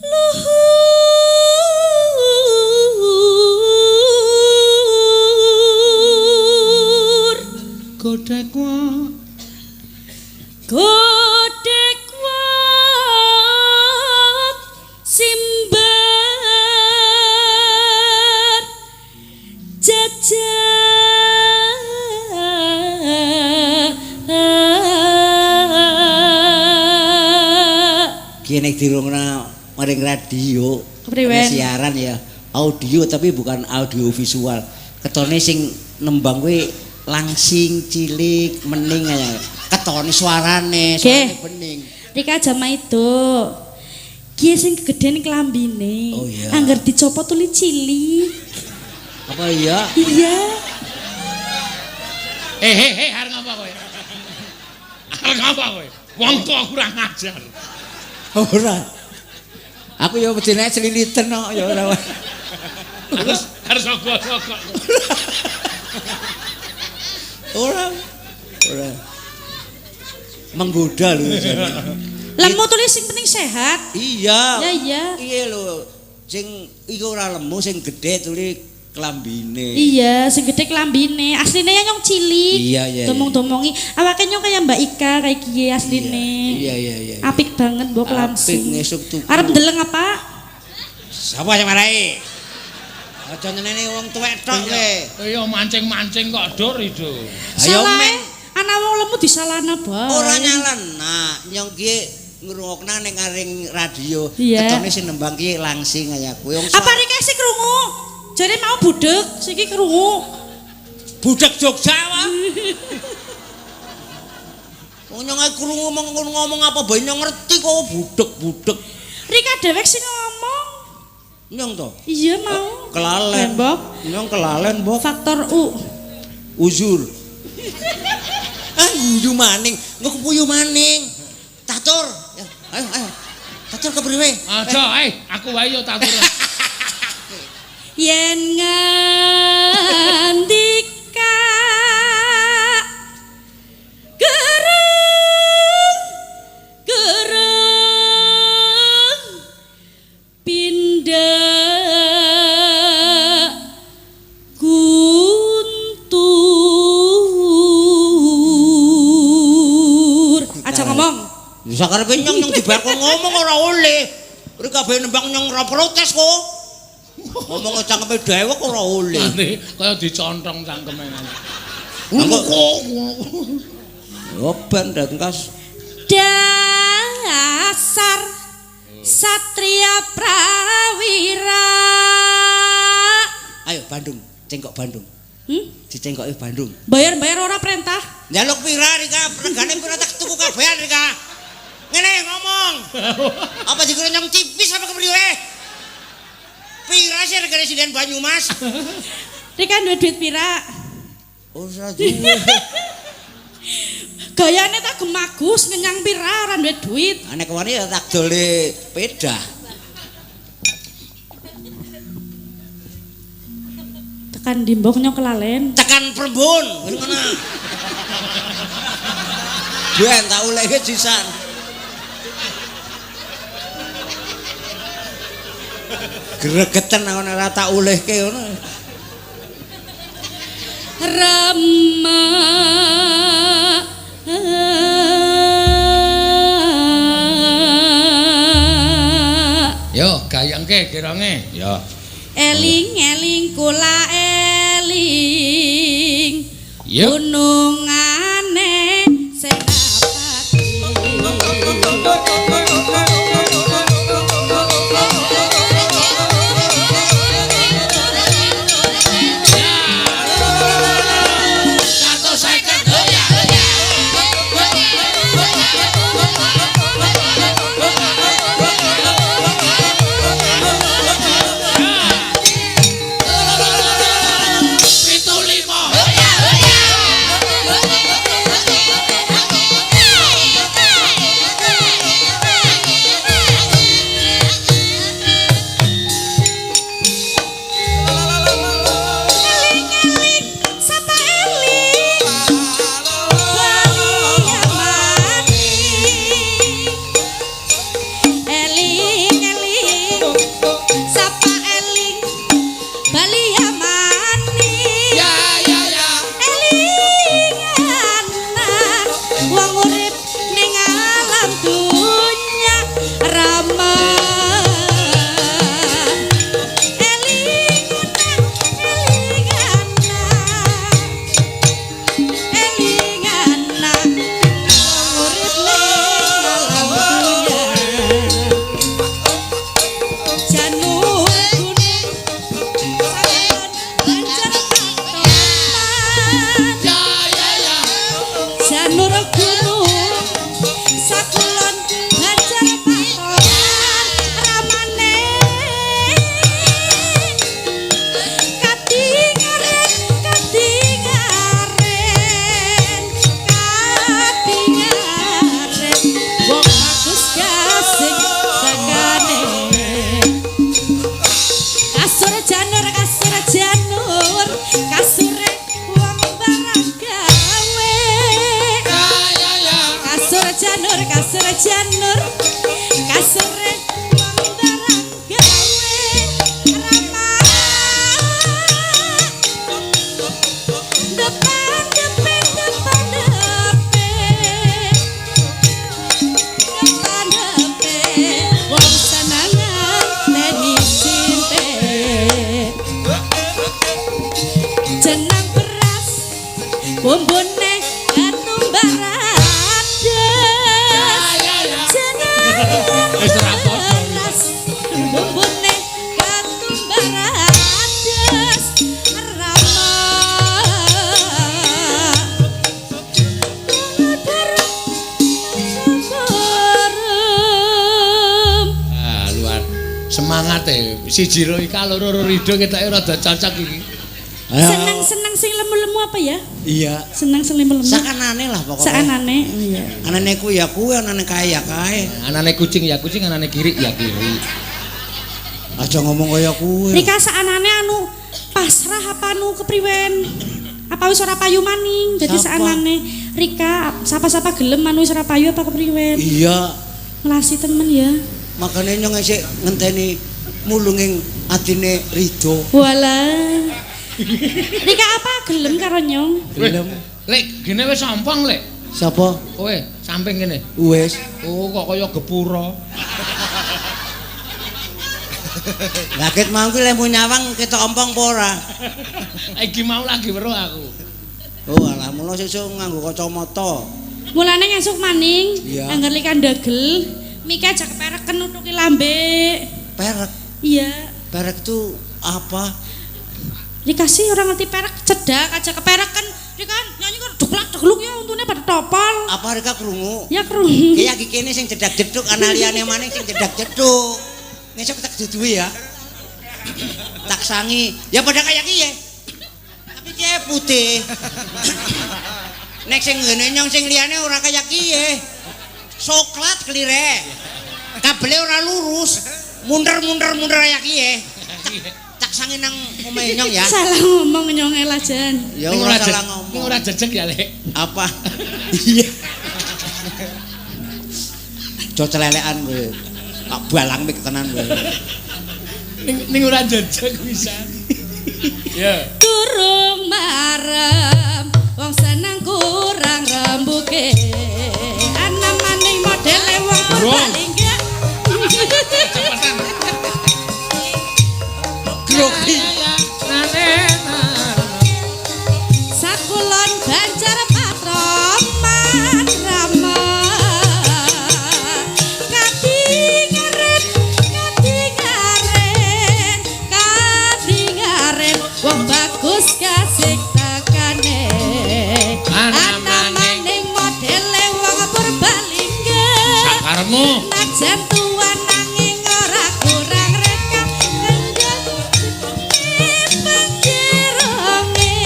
luhur Godhek wae. godhek wat simbar jajah. Ki nek dirungna maring radio, Kepriwen? siaran ya, audio tapi bukan audio visual. Ketone sing nembang kuwi langsing, cilik, mening aja. Ketone suarane, suarane bening. Rika jama itu. Ki sing kegeden klambine. Oh, iya. Angger dicopot tuli cilik. Apa iya? Iya. Eh eh eh arep ngapa kowe? Arep ngapa kowe? Wong tua kurang ajar. Ora. Aku ya wedine sliliten kok ya ora. Harus harus sogok-sogok. Ora. Ora. Menggoda lho jane. Lemu tulis sing penting sehat. Iya. Ya iya. Iya lho. Sing iku ora lemu sing gedhe tuli klambine. Iya, sing gede klambine. Asline ya nyong cilik. Iya, iya, iya. Domong-domongi. Awake nyong kayak Mbak Ika kayak kiye asline. Iya, iya, iya. Apik banget mbok Apik langsing. ngesuk tuku. Arep ndeleng apa? Sapa sing marai? Aja nyeneni wong tuwek tok kowe. Iya mancing-mancing kok dur itu. Ayo Salah. men. Ana wong lemu disalahna bae. Ora nyalana, nyong ki ngrungokna ning aring radio. Iya. Ketone sing nembang ki langsing kaya kowe. Wong Apa rika sing krungu? Jare mau budek, siki krungu. Budek Jogja wae. Wong nyong ae krungu ngomong apa bae nyong ngerti kok budek-budek. Rika dewek sing ngomong. Nyong to. Iya mau. Kelalen. Mbok. Nyong kelalen, Mbok. Faktor U. Uzur. Ah, guyu maning. Engko kepuyu maning. Tatur. Ya, ayo, ayo. Tatur kepriwe? Aja, aku wae yo tatur. Yen ngendika gereng gereng pindah guntur. Aja ngomong. Ya sakarepe nyong nyong dibar kok ngomong ora oleh. Ri kabeh nembang nyong ora protes kok. Ngomong cangkeme dhewek ora oleh. Nanti kaya dicontong cangkeme. Engko kok. Yo ben dateng kas. Dasar satria prawira. Ayo Bandung, cengkok Bandung. Hmm? Dicengkoki Bandung. Bayar-bayar ora perintah. Njaluk pira Rika? Regane pira tak tuku kabehan Rika. Ngene ngomong. Apa dikira nyong tipis apa kepriwe? Pira sih regane sinden Banyumas? Rika duwe duit pira? Ora duwe. Gayane tak gemagus ngenyang pira ora duwe duit. Nek wani ya tak dole pedah. Tekan dimbok nyong kelalen. Tekan Prembun, ngono. Ben tak ulehke sisan. Gregeten aku nek ora tak ulehke ngono. Rama Yo gayengke kirange. Yo. Eling eling kula eling. Yo. Gunungane janur kasure wong barang gawe ramah depan depan depan depan depan depan wong senangan neni cinte jenang beras bumbune ketumbar adas jenang Wis ora padha. beras bumbune ketumbar adas ramah Ah, luar semangat e. Siji ro ika loro ro rido ketoke rada cocok iki. Seneng-seneng sing lemu-lemu apa ya? Iya. Seneng sing lemu-lemu. Sakanane lah pokoknya. Sakanane. Iya. Anane ku ya kuwi, anane kae ya kae. Anane kucing ya kucing, anane kiri ya kiri. Aja ngomong kaya kuwi. Rika saanane anu pasrah apa anu kepriwen? Apa wis ora payu maning? Dadi Sapa? saanane Rika sapa-sapa gelem anu wis ora payu apa kepriwen? Iya, Melasi temen ya. makane nyong isih ngenteni mulunging atine Rido. Walah. Rika apa gelem karo nyong? Gelem. Lek, gene wis ompong, Lek. Sapa? Kowe samping kene. Wis. Oh, kok kaya gepura. Lah ket mau ki lemu nyawang ketok ompong apa ora? Iki mau lagi weruh aku. Oh alah mula sesuk nganggo kacamata. Mulane ngesuk maning, Iya. angger Rika ndagel, Mika aja kepereken nutuki lambe. Perek. Iya. Perek itu apa? Rika sih orang ngerti perek cedak aja kepereken. Rika nyanyi kan duklak dukluk ya untune pada topol. Apa Rika krungu? Ya krungu. Ki iki kene sing jedak-jeduk ana liyane maning sing jedak-jeduk. Ngesuk tak duduhi ya. Tak sangi. Ya padha kaya ki ya. Tapi ki putih. Nek sing ngene nyong sing liyane ora kaya ki ya. Soklat klire. Kabele ora lurus. Munder-munder-munder kaya ki ya. Tak sangi nang omahe nyong ya. Salah ngomong nyong elajan. Ya Ning ora ora salah ning ngomong. ora jejeg ya, Lek. Apa? Iya. Jo celelekan kowe. Tak balang mik tenan kowe. Ning ning ora jejeg pisan. Ya. Durung marem wong seneng kurang rembuke. Ana maning modele wong Durung. Purbalingga. Cepetan. Grogi. Sakulon Banjar Patroman Rama. Kadingaren, kadingaren, kadingaren wong bagus kasih tekane. Ana Ana maning modele wong Purbalingga. Sakaremu. Najan tuwa nanging ora kurang reka kendang penjeronge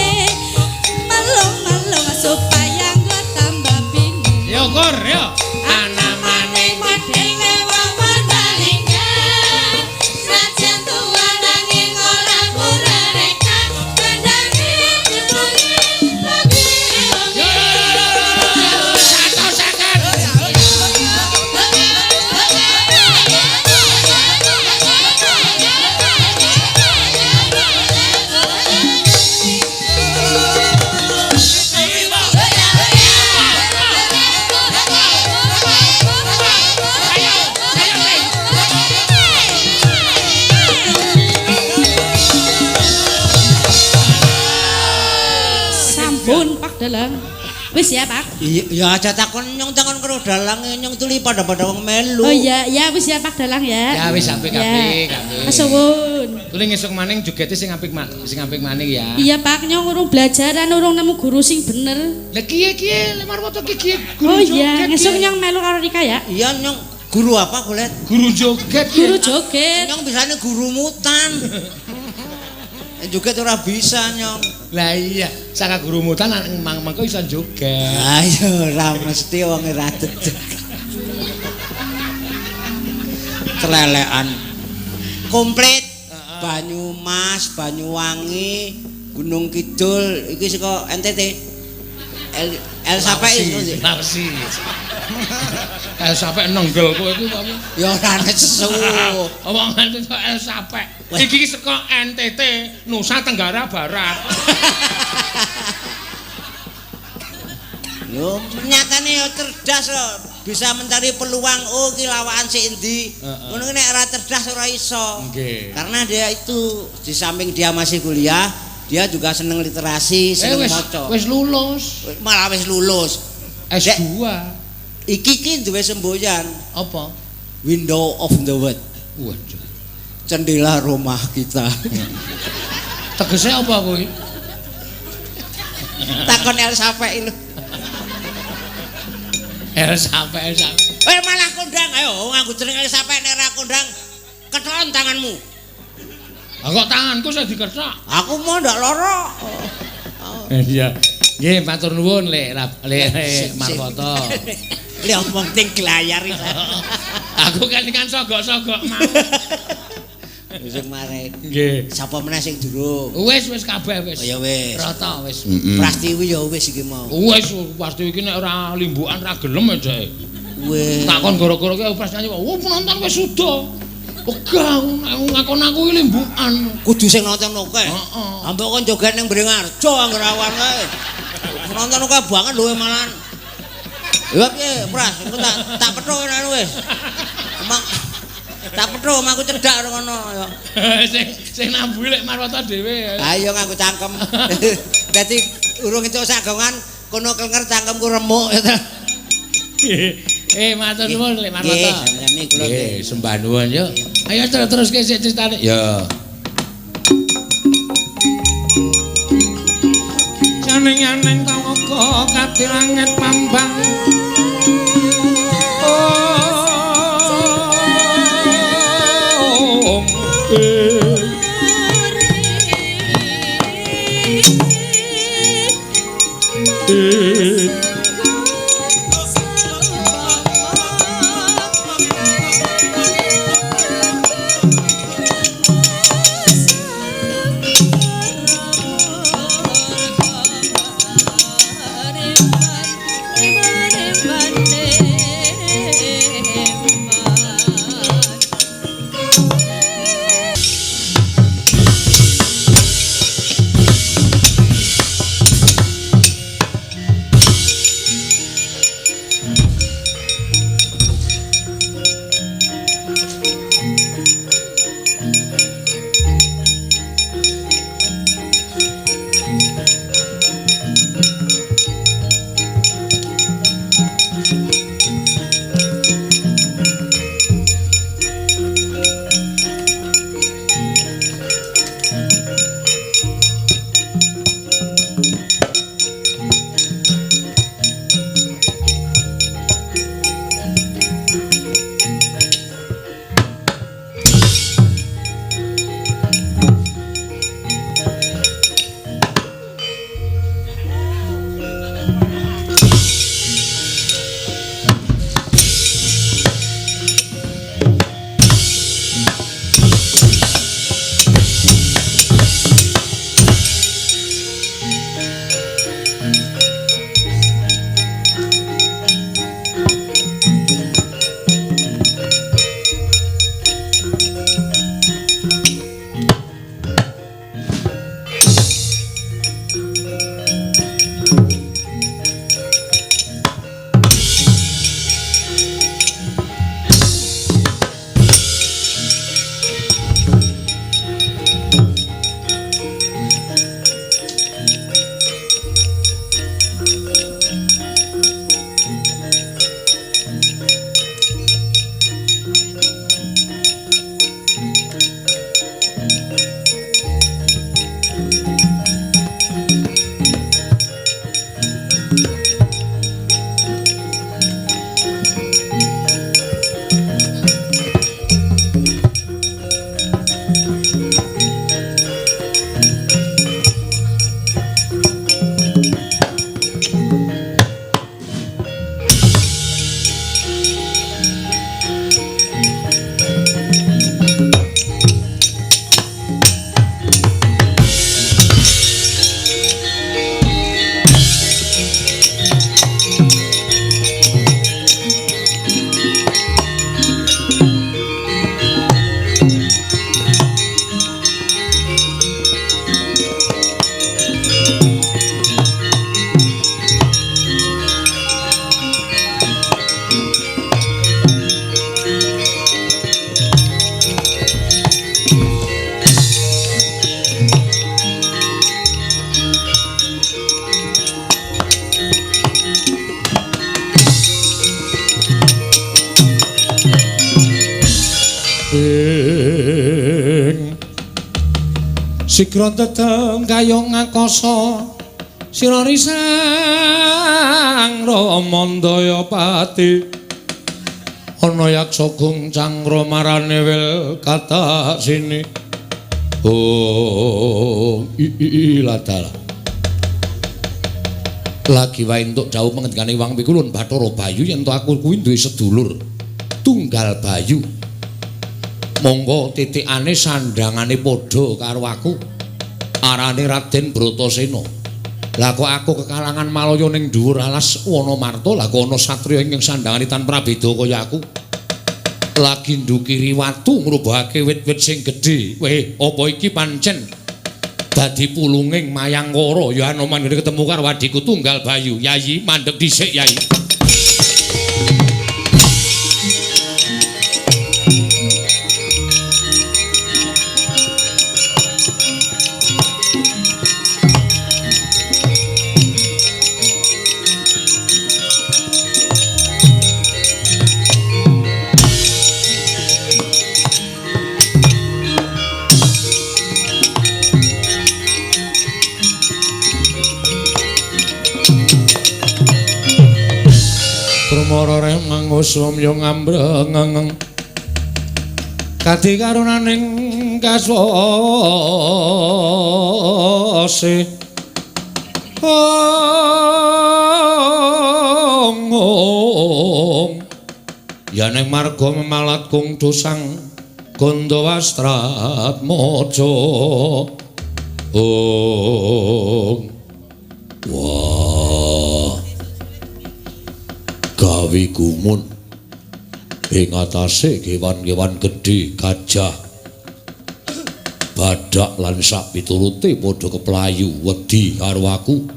melung-melung supaya nggo tambah bingung. Yo kor, yo. Ana maning modele wong Purbalingga. Najan tuwa nanging ora kurang reka kendange jebule penjeronge. 150. Sampun Pak Dalang. Wis ya Pak. Iya, ya aja takon nyong takon karo dalang nyong tuli pada-pada wong melu. Oh iya, ya wis ya Pak Dalang ya. Ya wis apik apik apik. Kesuwun. Tuli ngesuk maning jogete sing apik sing apik maning ya. Iya Pak, nyong urung belajaran, urung nemu guru sing bener. Lah kiye kiye lemar foto ki kiye guru Oh iya, joget. ngesuk kiye. nyong melu karo Rika ya. Iya nyong guru apa golet? Guru joget. kiye. Guru joget. Nyong bisane guru mutan. Joget ora bisa nyong. Lah iya, saka guru mutan mang mangko iso joget. Ayo ora mesti wong ora dedeg. Celelekan. Komplit. Banyumas, Banyuwangi, Gunung Kidul iki saka NTT. El sampe iso. Sulawesi. El sampe nenggel kowe iki apa? Ya ora nesu. Wong nganti El sampe. Iki saka NTT, Nusa Tenggara Barat. Lho, nyatane ya cerdas kok, bisa mencari peluang. Oh, iki lawakan sik endi. Ngono ki nek ora cerdas ora iso. Nggih. Karena dia itu di samping dia masih kuliah, dia juga seneng literasi, seneng maca. Wis lulus. Malah wis lulus. S2. Iki ki duwe semboyan. Apa? Window of the world. Waduh. Jendela rumah kita. Tegese apa kuwi? Takon El sampe lho. El sampe, El sampe. Malah kondang, ayo nganggo jeneng El sampe nek ora kondang kethon tanganmu. Ah kok tanganku sing dikethok? Aku mau ndak lara. Iya. Nggih, matur nuwun Lek Lek Marwoto. Lek omong ting glayar iki. Aku kan sogok-sogok mau. Sing mare. Nggih. Sapa meneh sing durung? Wis wis kabeh wis. Oh ya wis. Rata wis. Prastiwi ya wis iki mau. Wis Prastiwi iki nek ora limbukan ora gelem dhek. Wis. Takon gara-gara ki Prastiwi, "Oh penonton wis suda." Wegah ngakon aku iki limbukan. Kudu sing nonton akeh. Heeh. Ambek kon joget ning Bringarjo anggere awan kae. Penonton akeh banget lho malahan. Ya piye, Pras? Engko tak petuk nek wis. Emang tak petuk omahku cedhak ngono ya. Sing nambuhi lek Marwoto dhewe. Ayo nganggo cangkem. Dadi urung entuk sagongan kono klenger cangkemku remuk. Matur nuwun Lek Marwoto. Nggih, sami-sami kula nggih. Sembah nuwun yo. Ayo teruske sik critane. Ya. Janing-janing tawaka katilanget pambang. Oh. Sigra teteng kayong ngakasa sira risang Ramandayapati. Ana yaksa guncang marane wil katak sini. Oh, i ladala. Lagi wae entuk dawuh pengendikane Wang Pikulun Bathara Bayu yen to aku kuwi duwe sedulur tunggal Bayu. Monggo titikane sandhangane padha karo aku. Arane Raden Bratasena. Lah kok aku kekalangan Malaya ning dhuwur alas Wanamarta, lah kok ana satriya ingkang sandhangane tan prabeda kaya aku. Lagi ndukiri watu ngrubahake wit-wit sing gedhe. Weh, apa iki pancen dadi pulunging Mayangkara? Ya Anoman ngene ketemu karo adhiku tunggal Bayu. Yayi, mandeg dhisik Yayi. Mangusum yo ngambreng kadi karunaning kaswase. Ong ya ning marga memalat kung dosang Gandawastratmaja. Ong wah gawe gumun ing atase kewan-kewan gedhe, gajah, badak lan sak piturute padha keplayu wedi karo aku.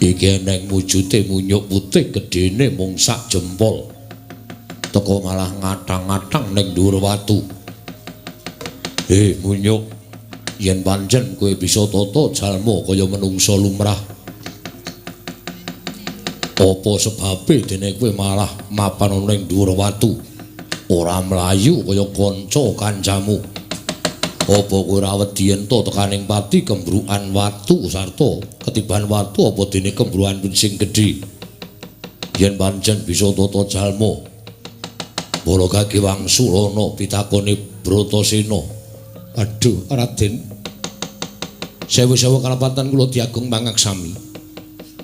Iki eneng wujute munyuk putih gedhene mung sak jempol. Teko malah ngatang-ngatang ning dhuwur watu. Munyuk, yen pancen kowe bisa tata jalma kaya menungsa lumrah, apa sebabe dene kowe malah mapan ana ning dhuwur watu, ora mlayu kaya kanca kancamu? Apa kowe ora wedi yen to tekaning pati kembrukan watu sarta ketiban watu apa dene kembrukan sing gedhe? Yen pancen bisa tata jalma, para kaki wangsulana pitakone Bratasena. Aduh, Raden, sewu-sewu kalapatan kula diagung pangaksami.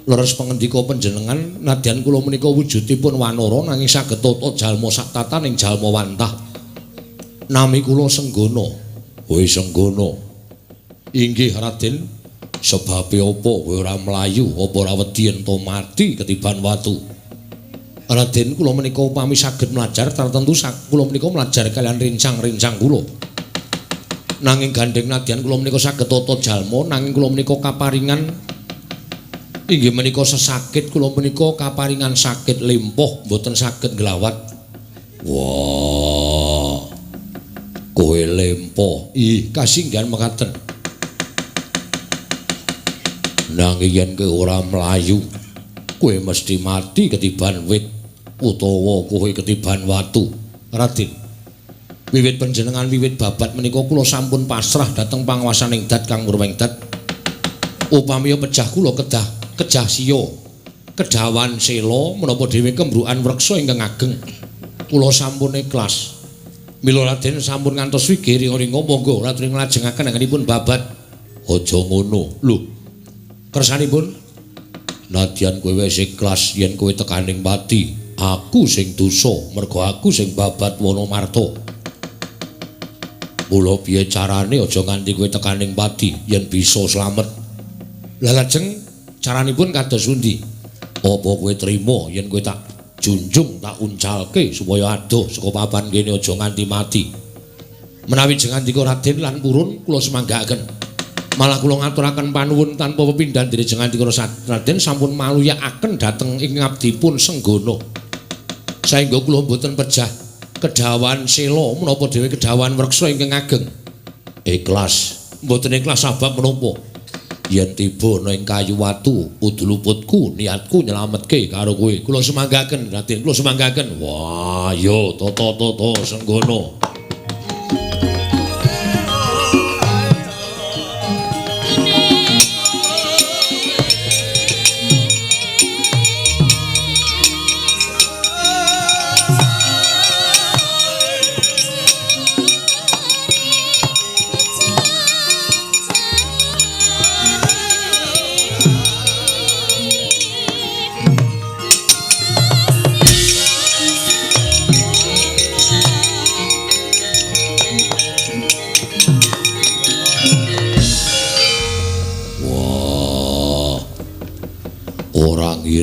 Leres pangendika panjenengan, nadyan kula menika wujudipun wanara nanging saged tata jalma sak tataning jalma wantah. Nami kula Senggana. Kowe Senggana? Inggih Raden. Sebabe apa kowe ora mlayu, apa ora wedi yen to mati ketiban watu? Raden, kula menika upami saged mlajar tartemtu kula menika mlajar kaliyan rencang-rencang kula. Nanging gandheng nadyan kula menika saged tata jalma, nanging kula menika kaparingan inggih menika sesakit, kula menika kaparingan sakit limpuh, mboten saged nglawat. Wah, kowe lempoh. Ih, kasinggihan mekaten. Nanging yen kowe ora mlayu, kowe mesti mati ketiban wit utawa kowe ketiban watu. Raden, wiwit panjenengan wiwit babat menika kula sampun pasrah dhateng panguwasaning Dat Kang Murwengdat. Upami pejah kula kedah kejah siya kedawan sela menapa dhewe kembrukan wreksa ingkang ageng. Kula sampun ikhlas. Mila Raden sampun ngantos wigiri ringa, monggo Raden nglajengaken anggenipun babat. Aja ngono. Lho, kersanipun nadyan kowe wis ikhlas yen kowe tekaning pati, aku sing dosa mergo aku sing babat Wanamarta. Mula piye carane aja nganti kowe tekaning pati yen bisa slamet. Lah lajeng caranipun kados pundi? Apa kowe trima yen kowe tak junjung, tak uncalke supaya adoh saka papan kene aja nganti mati? Menawi jengandika Raden lan purun kula semanggaaken. Malah kula ngaturaken panuwun tanpa pepindhan dene jengandika Raden sampun maluyakaken dhateng ing ngabdipun Senggana. Saengga kula mboten pejah kedawan sela menapa dhewe kedawan wreksa ingkang ageng. Ikhlas, mboten ikhlas sebab menapa? Yen tiba ana ing kayu watu kudu luputku, niatku nyelametke karo kowe. Kula semanggaken Raden, kula semanggaken. Wah, yo tata-tata Senggana.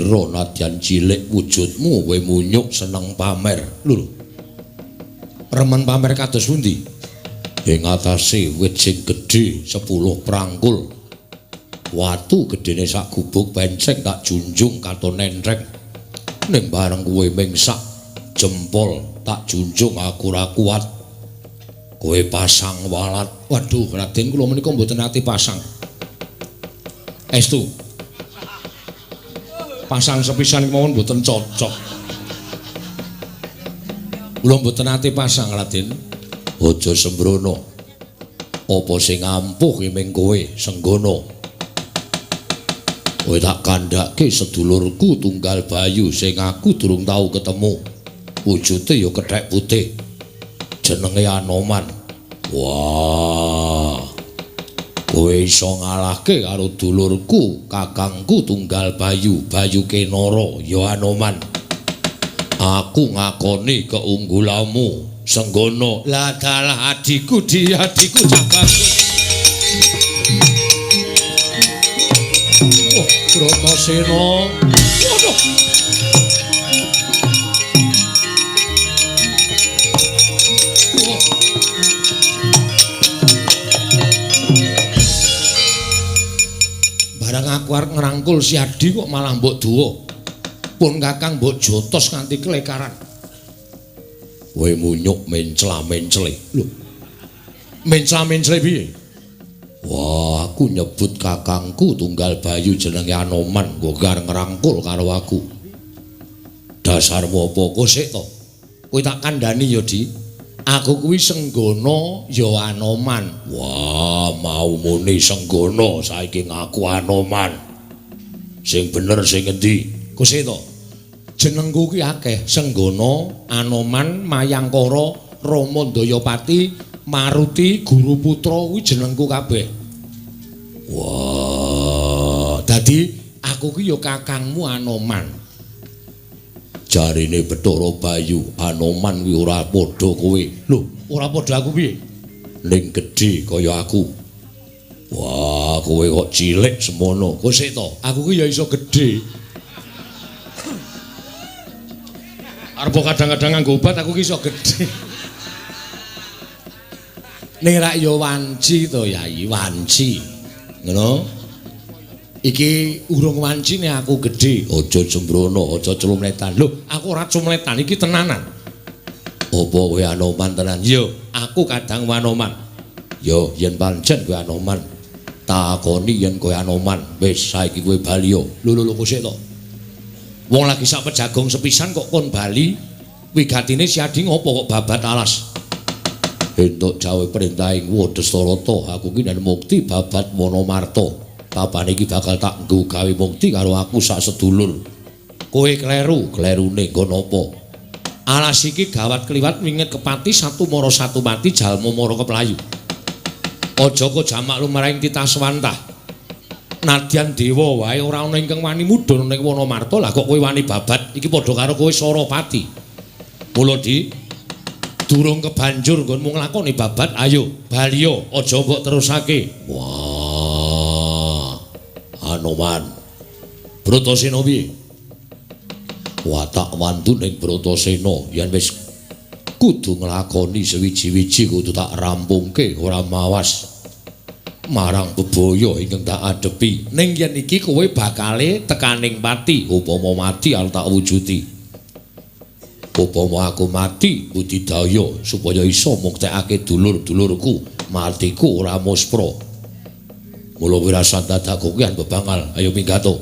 kira nadyan cilik wujudmu kowe munyuk seneng pamer. Lho. Remen pamer kados pundi? Ing atase wit sing gedhe 10 prangkul. Watu gedene sak gubuk penceng tak junjung katon entreng. Ning bareng kowe ming sak jempol tak junjung aku ora kuat. Kowe pasang walat. Waduh, Raden kula menika mboten nate pasang. Estu. Pasang sepisan mawon mboten cocok. Kula mboten nate pasang, Raden. Aja sembrono. Apa sing ampuh ki ming kowe, Senggono. Kowe tak kandhake sedulurku tunggal Bayu sing aku durung tau ketemu. Wujude ya kethek putih. Jenenge Anoman. Wah. Kowe iso ngalahke karo dulurku, kakangku tunggal Bayu, Bayu Kenara ya Anoman. Aku ngakoni keunggulanmu, Senggono. Lah dalah adhiku, di adhiku cah bagus. Oh, Bratasena. Waduh. Barang aku arep ngrangkul si Adi kok malah mbok duwa. Pun kakang mbok jotos nganti kelekaran. Kowe munyuk mencla-mencle. Lho. Mencla-mencle piye? Wah, aku nyebut kakangku tunggal Bayu jenenge Anoman, kok arep ngrangkul karo aku. Dasarmu apa kok sik to? Kowe tak kandhani ya, Di. Aku kuwi Senggono ya Anoman. Wah, mau muni Senggono saiki ngaku Anoman. Sing bener sing endi? Kok sik to? Jenengku ki akeh, Senggono, Anoman, Mayangkara, Rama Ndayapati, Maruti, Guru Putra kuwi jenengku kabeh. Wah, dadi aku ki ya kakangmu Anoman. Jarine Bathara Bayu, Anoman kuwi ora padha kowe. Lho, ora padha aku piye? Ning gedhe kaya aku. Wah, kowe kok cilik semono. Kok sik to? Aku ki ya iso gedhe. Arep kadang-kadang nganggo obat aku ki iso gedhe. Ning rak ya wanci to, Yai, wanci. Ngono. Iki urung wancine aku gedhe. Aja sembrono, aja clumletan. Lho, aku ora cumletan, iki tenanan. Apa kowe Anoman tenan? Yo, aku kadang Anoman. Yo, yen pancen kowe Anoman, takoni yen kowe Anoman. Wis saiki kowe bali yo. Lho lho lho kok sik to. Wong lagi sak pejagong sepisan kok kon bali. Wigatine si Adi ngopo kok babat alas? Entuk jawab perintahing Wedhastarata, aku ki nek mukti babat Wonomarta. Papane iki bakal tak nggo gawe mukti karo aku sak sedulur. Kowe kleru, klerune nggon apa? Alas iki gawat kliwat winget kepati satu mara satu mati jalma mara keplayu. Aja kok jamak lumrahing titah swantah. Nadyan dewa wae ora ana ingkang wani mudhun ning Wonomarta, lah kok kowe wani babat iki padha karo kowe Sarapati. Mula di durung kebanjur nggonmu nglakoni babat, ayo baliyo aja mbok terusake. Wah. Anoman. Bratasena piye? Watak wantu ning Bratasena yen wis kudu nglakoni sewiji-wiji kudu tak rampungke ora mawas marang bebaya ingkang tak adepi. Ning yen iki kowe bakale tekaning pati, upama mati arep tak wujudi. Upama aku mati budidaya supaya iso muktekake dulur-dulurku, matiku ora muspra. Mula wirasan dadak kokian bebangal, ayo minggato.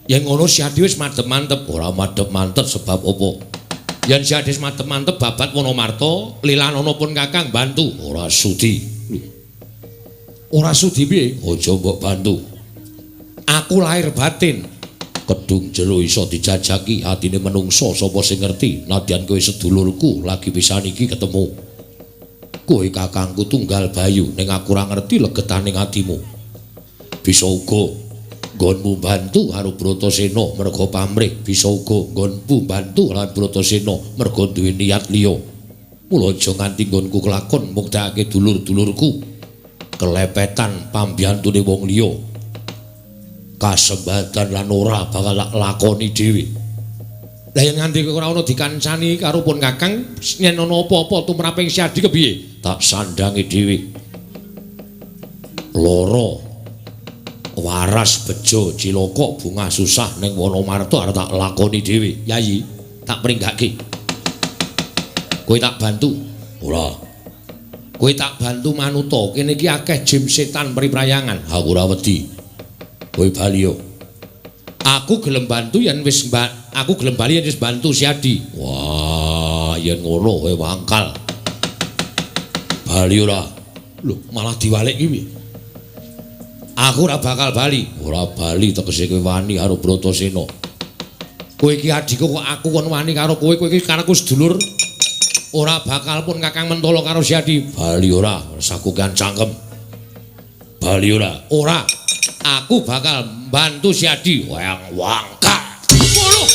Yen ngono si Adi wis madhep mantep, ora madhep mantep sebab apa? Yen si Adi wis madhep mantep babat Wonomarta, lilanana pun kakang bantu, ora sudi. Ora sudi piye? Aja mbok bantu. Aku lahir batin. Kedung jero iso dijajaki atine menungso sapa sing ngerti. Nadyan kowe sedulurku lagi pisan iki ketemu. Kowe kakangku tunggal Bayu, ning aku ora ngerti legetaning atimu. Bisa uga nggonmu bantu karo Bratasena merga pamrih, bisa uga nggonmu bantu lan Bratasena merga duwe niat liya. Mula aja nganti nggonku kelakon muktekake dulur-dulurku kelepetan pambiyantune wong liya. Kasembatan lan ora bakal tak lakoni dhewe. Lah yen nganti kowe ora ana dikancani karo pun Kakang, yen ana apa-apa tumraping Siadi kepiye? Tak sandangi dhewe. Loro waras bejo cilaka bunga susah ning Wonomarta arep tak lakoni dhewe. Yayi, tak pringgake. Kowe tak bantu. Ora. Kowe tak bantu manuta. Kene iki akeh jim setan priprayangan. Aku ora wedi. Kowe bali yo. Aku gelem bantu yen wis aku gelem bali yen wis bantu Siadi. Wah, yen ngono kowe wangkal. Bali ora. Lho, malah diwalik iki piye? Aku ora bakal bali. Ora bali tegese kowe wani karo Bratasena. Kowe iki adhiku kok aku kon wani karo kowe, kowe iki karo sedulur. Ora bakal pun Kakang mentolo karo Siadi. Bali ora, sakukan cangkem. Bali ora. Ora. Aku bakal bantu Siadi. Wang wangkal. Waduh.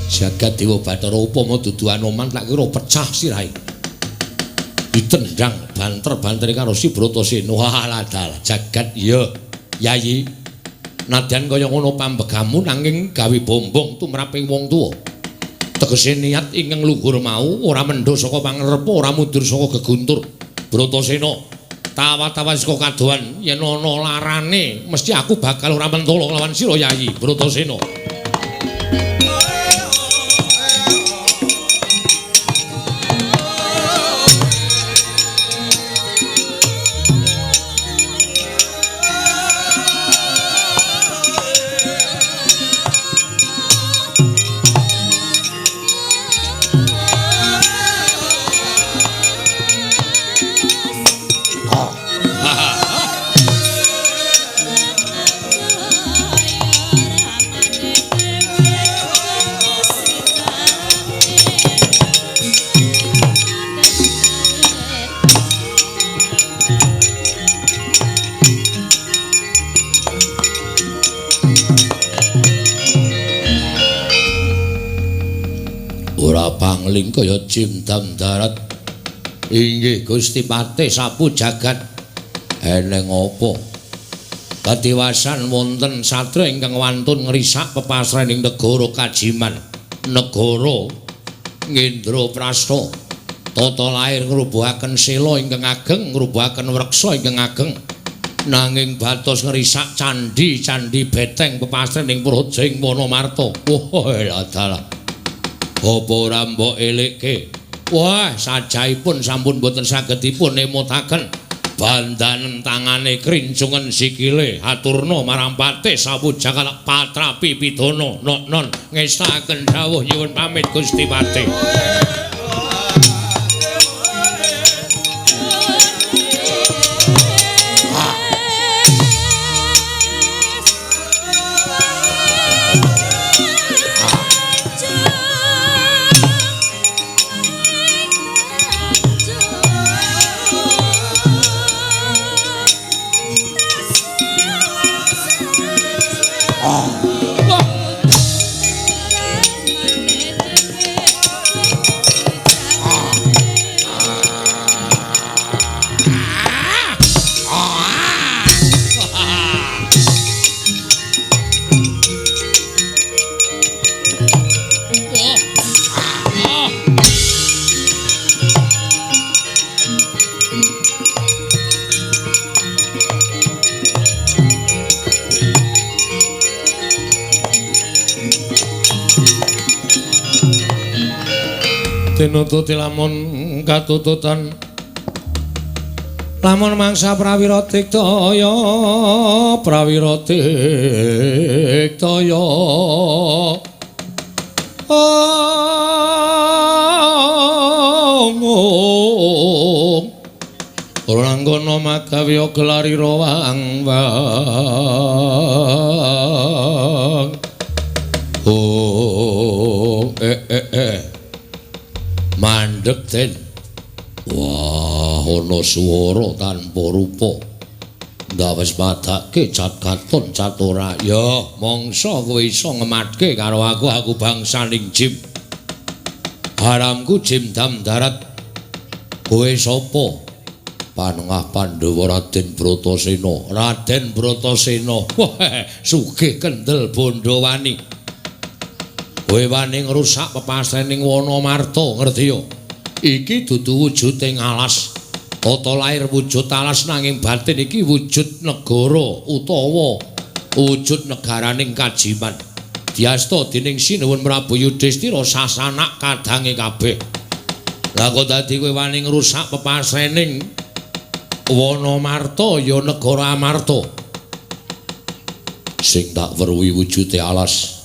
Jagat Dewa Bathara upama dudu Anoman tak kira pecah sirahe. Ditendang banter-bantere karo si Bratasena. Walah dalah jagat iya Yayi. Nadyan kaya ngono pambegamu nanging gawe bombong tumraping wong tuwa. Tegese niat ingkang luhur mau ora mendho saka pangarepa, ora mundur saka geguntur. Bratasena tawa-tawa saka kadohan yen ana larane mesti aku bakal ora mentolo lawan sira Yayi Bratasena. Pangling kaya jimdam darat. Inggih Gusti Patih sapu jagat. Eneng apa? Kadiwasan wonten satria ingkang wantun ngrisak pepasraning negara Kajiman, negara Ngendraprasta. Tata lair ngrubuhaken sela ingkang ageng, ngrubuhaken wreksa ingkang ageng. Nanging batos ngrisak candhi-candhi beteng pepasraning praja ing Wonomarta. Wah, dalah. Apa ora mbok elekke? Wah, sajaipun sampun boten saged dipun emutaken. Bandanen tangane krincungen sikile, haturna marang Patih sapujakan patrapi pidana. Nok-non ngestaken dawuh nyuwun pamit Gusti Patih. Tinututi lamun katututan lamun mangsa prawira diktaya prawira diktaya ong ora anggono magawe gelarira wang wang oh mandeg den. Wah, ana swara tanpa rupa Ndak wis padake cat katon cat ora. Ya, mangsa kowe iso ngematke karo aku, aku bangsaning Jim. Haramku Jim Dam Darat. Kowe sapa? Panengah Pandhawa Raden Bratasena. Raden Bratasena. Wah, sugih kendel Bondowani. Kowe wani ngrusak pepasrening Wanamarta, ngerti ya? Iki dudu wujuding alas. Tata lair wujud alas nanging batin iki wujud negara utawa wujud negaraning kajiman. Diasta dening Sinuwun Prabu Yudhistira sasanak kadange kabeh. Lah kok dadi kowe wani ngrusak pepasrening Wanamarta ya negara Amarta. Sing tak weruhi wujude alas.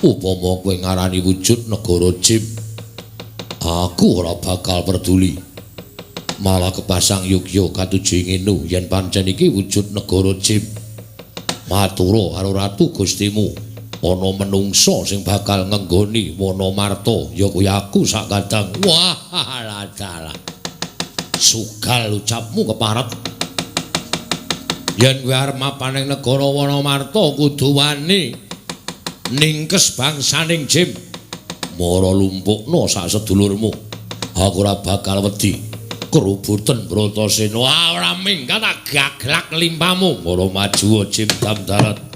Upama kowe ngarani wujud negara Jim, aku ora bakal peduli. Malah kepasang yogya katuju ngene yen pancen iki wujud negara Jim. Matura karo Ratu Gustimu, ana menungsa sing bakal ngenggoni Wanamarta ya kuwi aku sak kadang. Wah, dalah. Sugal ucapmu keparet. Yen kowe arep mapan ing negara Wanamarta kudu wani ningkes bangsaning Jim. Mara lumpukna sak sedulurmu. Aku ora bakal wedi. Kerubuten Bratasena. Ah, ora minggat tak gaglak limpamu. Mara maju Jim Dam Darat.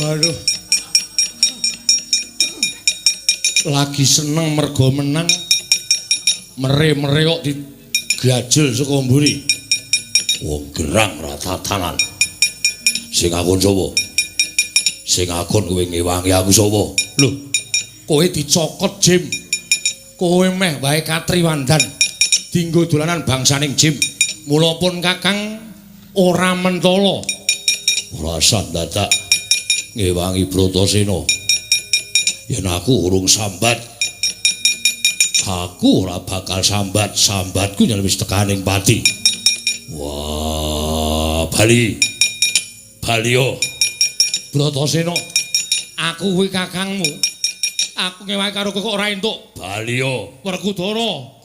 Aduh. Lagi seneng mergo menang. Mere-mere kok digajel saka mburi. Wong gerang ra tatanan. Sing akon sapa? Sing akon kowe ngewangi aku sapa? Lho, kowe dicokot Jim. Kowe meh wae katriwandan. Dinggo dolanan bangsaning Jim. Mula pun Kakang ora mentala. Ora usah dadak ngewangi Bratasena. Yen aku urung sambat, aku ora bakal sambat. Sambatku yen wis tekaning pati. Wah, bali. Baliyo. Bratasena, aku kuwi kakangmu. Aku ngewangi karo kowe kok ora entuk. Baliyo, Werkudara.